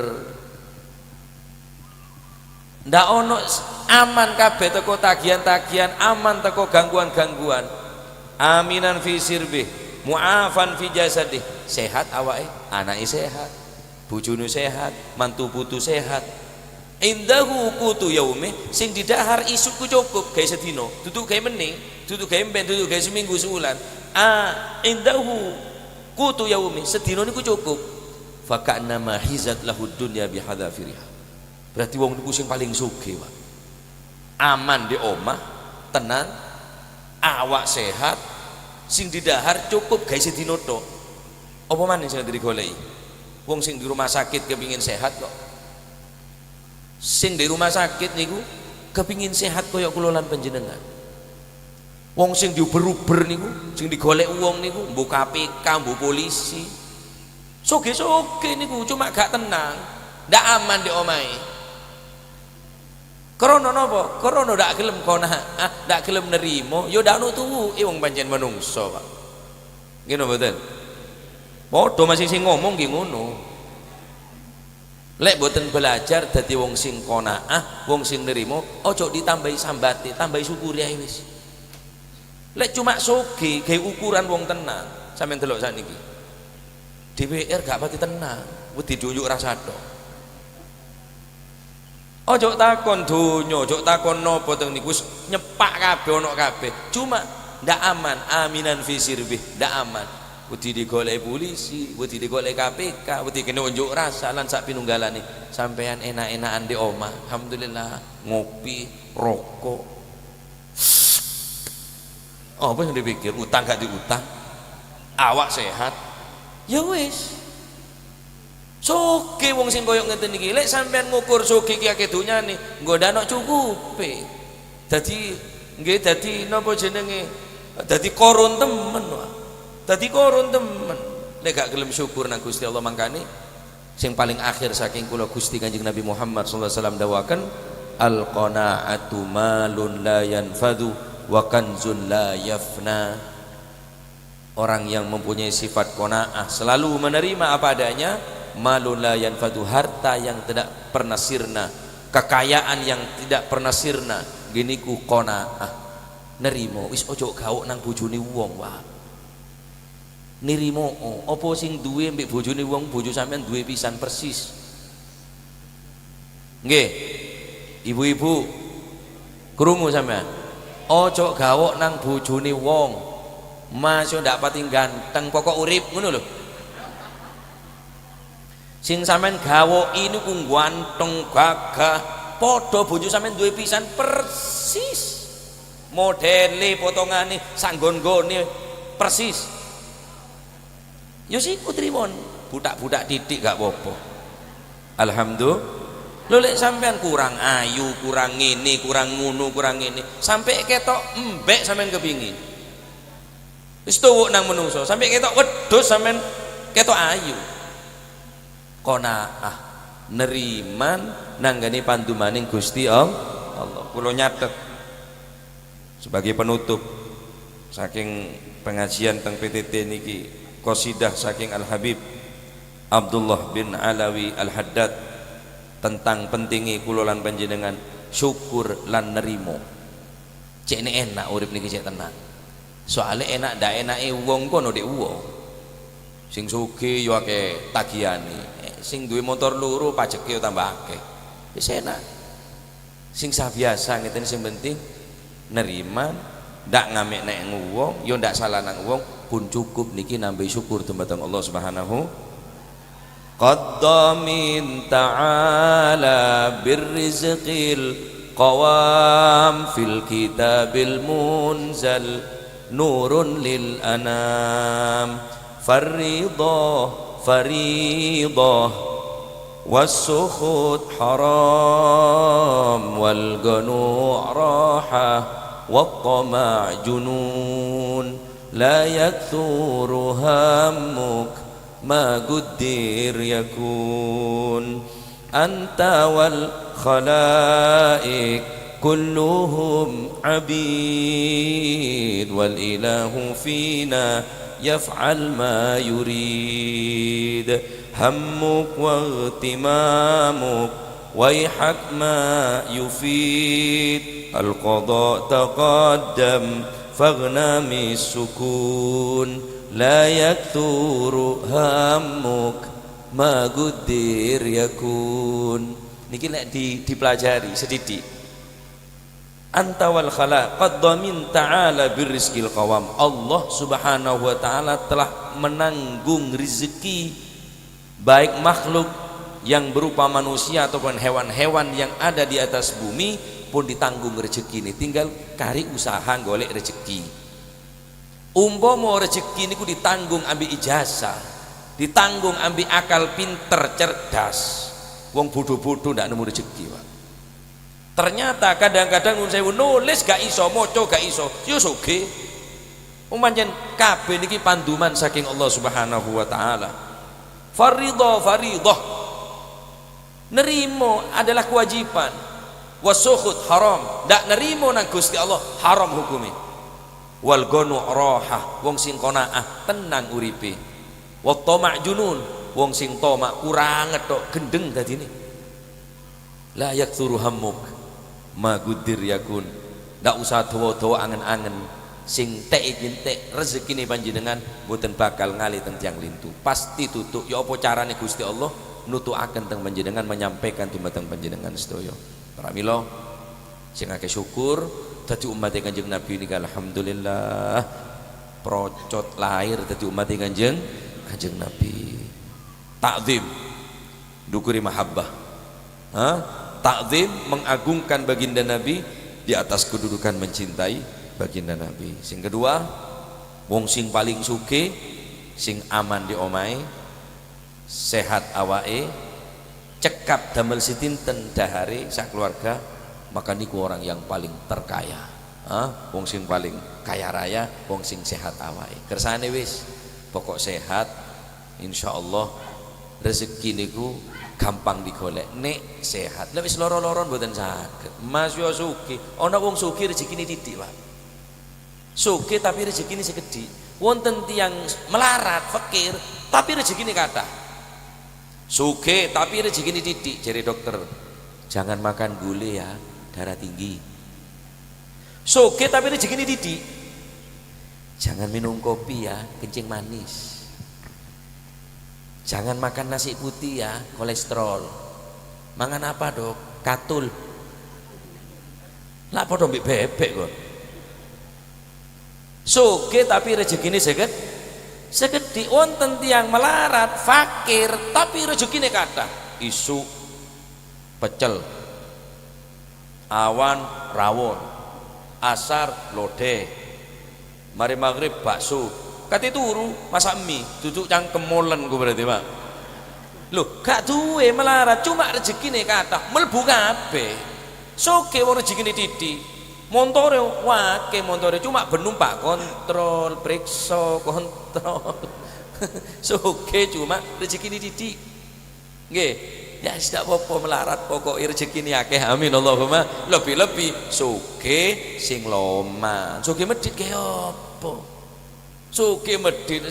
Ndak ono, aman kabeh teko tagihan-tagihan, aman teko gangguan-gangguan. Aminan fi sirbih, mu'afan fi jasadih. Sehat awake, anake sehat, bojone sehat, mantu putu sehat. Indahu qutu yaumi, sing didahar isuk ku cukup gawe sedina, duduk gawe meneh, duduk gawe mben, duduk gawe seminggu sebulan. Ah, indahu qutu yaumi, sedina niku cukup. Faka'nama hizat lahu dunya bihadzafiriha. Berarti wong niku sing paling sugih, Pak. Aman di omah, tenang, awak sehat, sing didahar cukup gawe sedina tok. Apa maneh sing digoleki? Wong sing di rumah sakit kepingin sehat kok. Sing di rumah sakit niku kepingin sehat kaya kula lan panjenengan. Wong sing diuber-uber niku, sing digolek wong niku mbuh KPK, mbuh polisi. Soge-soge niku cuma gak tenang, ndak aman di omahe. Krana napa? Krana ndak gelem qanaah, ndak gelem nerimo, ya ndak ono tuwu, wong pancen menungso, Pak. Nggih napa mboten? Padha masih sing ngomong nggih ngono. Lek mboten belajar dadi wong sing qanaah, wong sing nerimo, aja ditambahi sambate, tambahi syukuri ae wis. Lek cuma soge gawe ukuran wong tenang, sampeyan delok sakniki. DPR gak pati tenang, wedi diunjuk rasa tok. Ojo takon donya, ojo takon napa teng niku wis nyepak kabeh ono kabeh. Cuma ndak aman, aminan fi sirbih, ndak aman. Wedi digoleki polisi, wedi digoleki KPK, wedi kena unjuk rasa lan sak pinunggalane. Sampean enak-enakan di omah, alhamdulillah, ngopi, rokok. Oh, apa yang dipikir? Utang gak diutang, awak sehat, ya wis. Sugih wong sing koyo ngeten iki. Lek sampean ngukur sugih ki akeh donyane, nggo ndak cukupe. Dadi nggih dadi napa jenenge? Dadi Qarun temen, Pak. Dadi Qarun temen. Lek gak gelem syukur nang Gusti Allah, mangkane sing paling akhir saking kula Gusti Kanjeng Nabi Muhammad sallallahu alaihi wasallam dawaken al qanaatu malun la yanfadu wa kanzun la yafna. Orang yang mempunyai sifat qanaah, selalu menerima apa adanya, malun la yanfadu, harta yang tidak pernah sirna, kekayaan yang tidak pernah sirna. Gini ku qanaah, nerimo. Wis, ojo gawok nang bojone wong, Pak. Nirimo apa sing duwe mbek bojone wong, bojo sampean duwe pisan persis. Nggih, ibu-ibu, krungu sampean, ojo gawok nang bojone wong. Masuk ndak pati ganteng, pokok urip ngono lho. Sing sampean gawoki niku ganteng gagah, padha bojo sampean duwe pisan persis, modele, potongane, sanggon-gone persis. Ya siku trimon, budak-budak titik gak apa-apa, alhamdulillah. Lho, lek sampean kurang ayu, kurang ngene, kurang ngono, kurang ngene, sampai ketok embek sampean kepingin. Wis tuwuk nang menungso, sampai ketok wedhus sampean ketok ayu. Qanaah, neriman nanggani pandumaning Gusti Allah. Kula nyatet sebagai penutup saking pengajian teng PTT niki, qasidah saking Al Habib Abdullah bin Alawi Al Haddad tentang pentingi kula lan panjenengan syukur lan nerimo. Cek ini enak urip niki, cek tenang. Soalnya enak ndak enake wong kono dek wong sing sugih yo akeh tagihane, sing duwe motor loro pajeke yo tambah akeh. Wis enak sing sah biasa ngeten, sing penting nerima, ndak ngamek nek wong yo ndak salah nang wong pun cukup. Niki nambah syukur dumateng Allah Subhanahu. Qad min ta'ala birrizqil qawam fil kitabil munzal nurun lil anam farridha faridah والسخط حرام والقنوع راحة والطمع جنون لا يكثر همك ما قدر يكون أنت والخلائق كلهم عبيد والإله فينا يفعل ما يريد همك واغتمامك ويحك ما يفيد القضاء تقدم فاغنم السكون لا يكثر همك ما قدر يكون. Niki lek dipelajari sedidik. Anta wal khala qad min ta'ala birrizqil qawam. Allah Subhanahu wa taala telah menanggung rezeki baik makhluk yang berupa manusia ataupun hewan-hewan yang ada di atas bumi pun ditanggung rezeki ini, tinggal kari usaha golek rezeki. Umpama rezeki niku ditanggung ambil ijazah, ditanggung ambil akal pinter cerdas, wong bodoh-bodoh ndak nemu rezeki, Pak. Ternyata kadang-kadang nun sewu, nulis gak iso, maca gak iso, yo sugih. Wong pancen kabeh niki panduman saking Allah Subhanahu wa taala. Faridha faridhah, nerimo adalah kewajiban. Wasukhut haram, ndak nerimo nang Gusti Allah haram hukume. Wal ghanu rahah, wong sing qanaah tenang uripe. Wa tama' junun, wong sing tomak kurang ngetok gendeng dadine. La yaktsuru hammuk ma gudir yakun. Ndak usah dawa-dawa angen-angen, sing tek iki entek rezekine panjenengan mboten bakal ngali teng tiang lintu, pasti tutuk. Ya apa carane Gusti Allah nutukaken teng panjenengan, menyampaikan dumateng panjenengan sedaya. Pramila sing akeh syukur dadi umat Kanjeng Nabi niki. Alhamdulillah, procot lahir dadi umat Kanjeng Kanjeng Nabi. Takzim dukuri mahabbah. Ha? Takzim mengagungkan baginda Nabi di atas kedudukan mencintai. Baginda Nabi. Sing kedua, wong sing paling sugih sing aman di omahe, sehat awake, cekap damel sitinten dahare sak keluarga, maka niku orang yang paling terkaya. Hah? Wong sing paling kaya raya, wong sing sehat awake. Kersane wis, pokok sehat, insyaallah rezeki niku gampang digolek nek sehat. Nek wis loro-loron mboten saged. Mas yo sugih, ana wong sugih rezekine titik, Pak. Sugih tapi rezekine sekedhik. Wonten tiyang melarat, fakir, tapi rezekine kathah. Sugih tapi rezekine titik, jare dokter. Jangan makan gule ya, darah tinggi. Sugih tapi rezekine titik. Jangan minum kopi ya, kencing manis. Jangan makan nasi putih ya, kolesterol. Mangan apa, Dok? Katul. Lah padha mbek bebek kok. Sugih tapi rezekine sekedhik. Wonten tiyang melarat, fakir tapi rezekine kathah. Isuk pecel, awan rawon, asar lodeh, mari maghrib bakso, kate turu masak mie, duduk cangkem molen ku berarti, Pak. Loh, gak duwe melarat, cuma rezekine kathah, mlebu kabeh. Sugih wong rezekine titik. Montore wake montore cuma ben numpak kontrol, periksa, kontrol. Sugih cuma rezekine titik. Nggih. Ya tidak apa-apa melarat, pokok rezekine akeh. Amin Allahumma. Lebih-lebih sugih sing loman. Sugih medhit kaya apa? Sugih medhit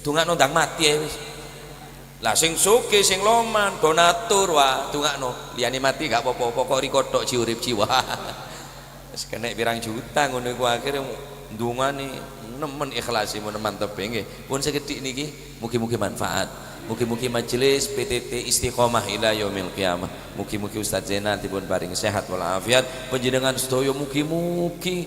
dongakno ndang mati ae wis. Lah sing sugih sing loman donatur, wah dongakno liyane mati gak apa-apa, pokok riko tok urip jiwa. Wis kena pirang juta ngono iku akhire ndongane nemen ikhlasi mun mantep nggih. Pun sekedhik niki mugi-mugi manfaat. Mugi-mugi majelis PTT istiqomah ila yaumil qiyamah. Mugi-mugi Ustaz Zainal dipun paring sehat walafiat. Panjenengan sedaya mugi-mugi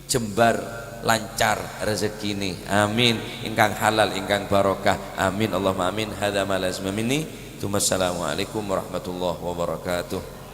jembar lancar rezekine. Amin. Ingkang halal, ingkang barokah. Amin Allahumma amin. Hadza ma lazima minni. Assalamualaikum warahmatullahi wabarakatuh.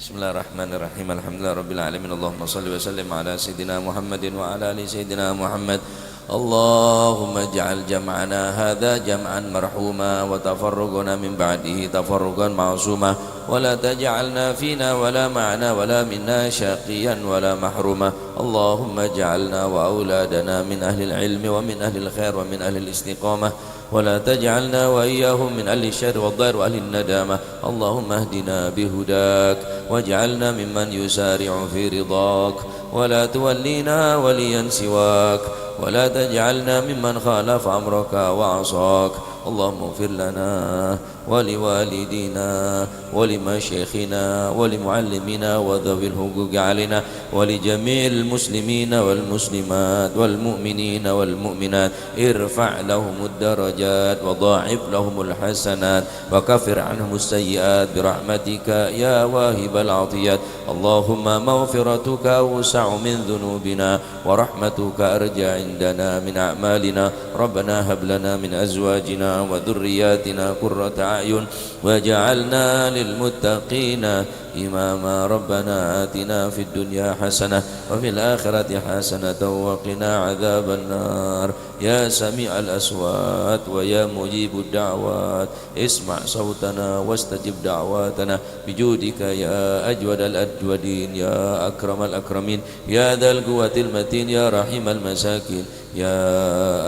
Bismillahirrahmanirrahim. Alhamdulillah rabbil alamin. Allahumma salli wa sallim ala sayyidina Muhammadin wa ala ali sayyidina Muhammad. Allahumma ij'al jam'ana hadha jam'an marhuma wa tafarruqana min ba'dihi tafarruqan ma'suma wa la taj'alna fina wa la ma'ana wa la minna syaqiyan wa la mahruma. Allahumma ij'alna wa auladana min ahli al-ilmi wa min ahli al-khair wa min ahli al-istiqamah wa la taj'alna wa iyyahum min ahli syarr wa dhair wa ahli an-nadamah. Allahumma ihdina bihudak waj'alna mimman yusari'u fi ridak wa la tuwallina waliyan siwak wa la taj'alna mimman khalafa amraka wa 'asak. Allahumma ighfir lana wa liwalidina wa limasyayikhina wa limuallimina wa dhawil huquqi 'alaina wa li jami'il muslimina wal muslimat wal mu'minina wal mu'minat. Irfa' lahumud darajat wa dha'if lahumul hasanat wa kaffir 'anhumus sayyi'at bi rahmatika ya wahibal 'atiyat. Allahumma maghfiratuka awsa'u min dhunubina wa rahmatuka arja 'indana min a'malina. Rabbana hab lana min azwajina wa dhurriyyatina qurrata a'yun waj'alna lil muttaqina imama. Rabbana atina fid dunya hasanah wa fil akhirati hasanatan wa qina adzaban nar. Ya sami'al aswat wa ya mujibud da'wat, isma' sawtana wastajib da'watana bijudika ya ajwadal ajwadin ya akramal akramin ya dzal quwwatil matin ya rahimal masakin ya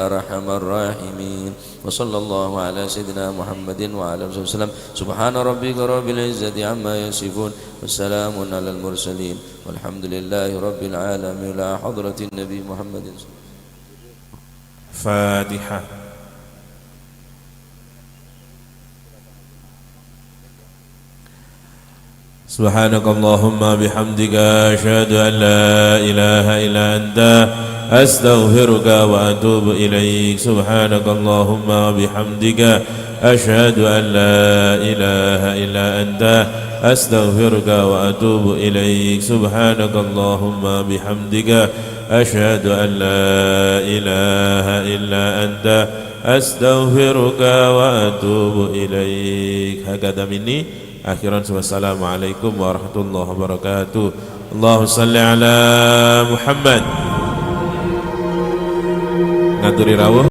arhamar rahimin. Wa sallallahu ala sayyidina Muhammadin wa ala alihi wasallam. Subhana rabbika rabbil izzati amma yasifun wassalamun alal mursalin walhamdulillahi rabbil alamin. La hadratin nabi Muhammadin. Fatihah. Subhanakallahumma bihamdika asyhadu an la ilaha illa anta astaghfiruka wa atubu ilaik. Subhanakallahumma bihamdika asyhadu an la ilaha illa anta astaghfiruka wa atubu ilaik. Subhanakallahumma bihamdika asyhadu an la ilaha illa anta Astaghfiruka wa atubu ilaik. Hakadha minni. Akhiran, wassalamualaikum warahmatullahi wabarakatuh. Allahumma salli ala Muhammad. Ngaturi rawuh.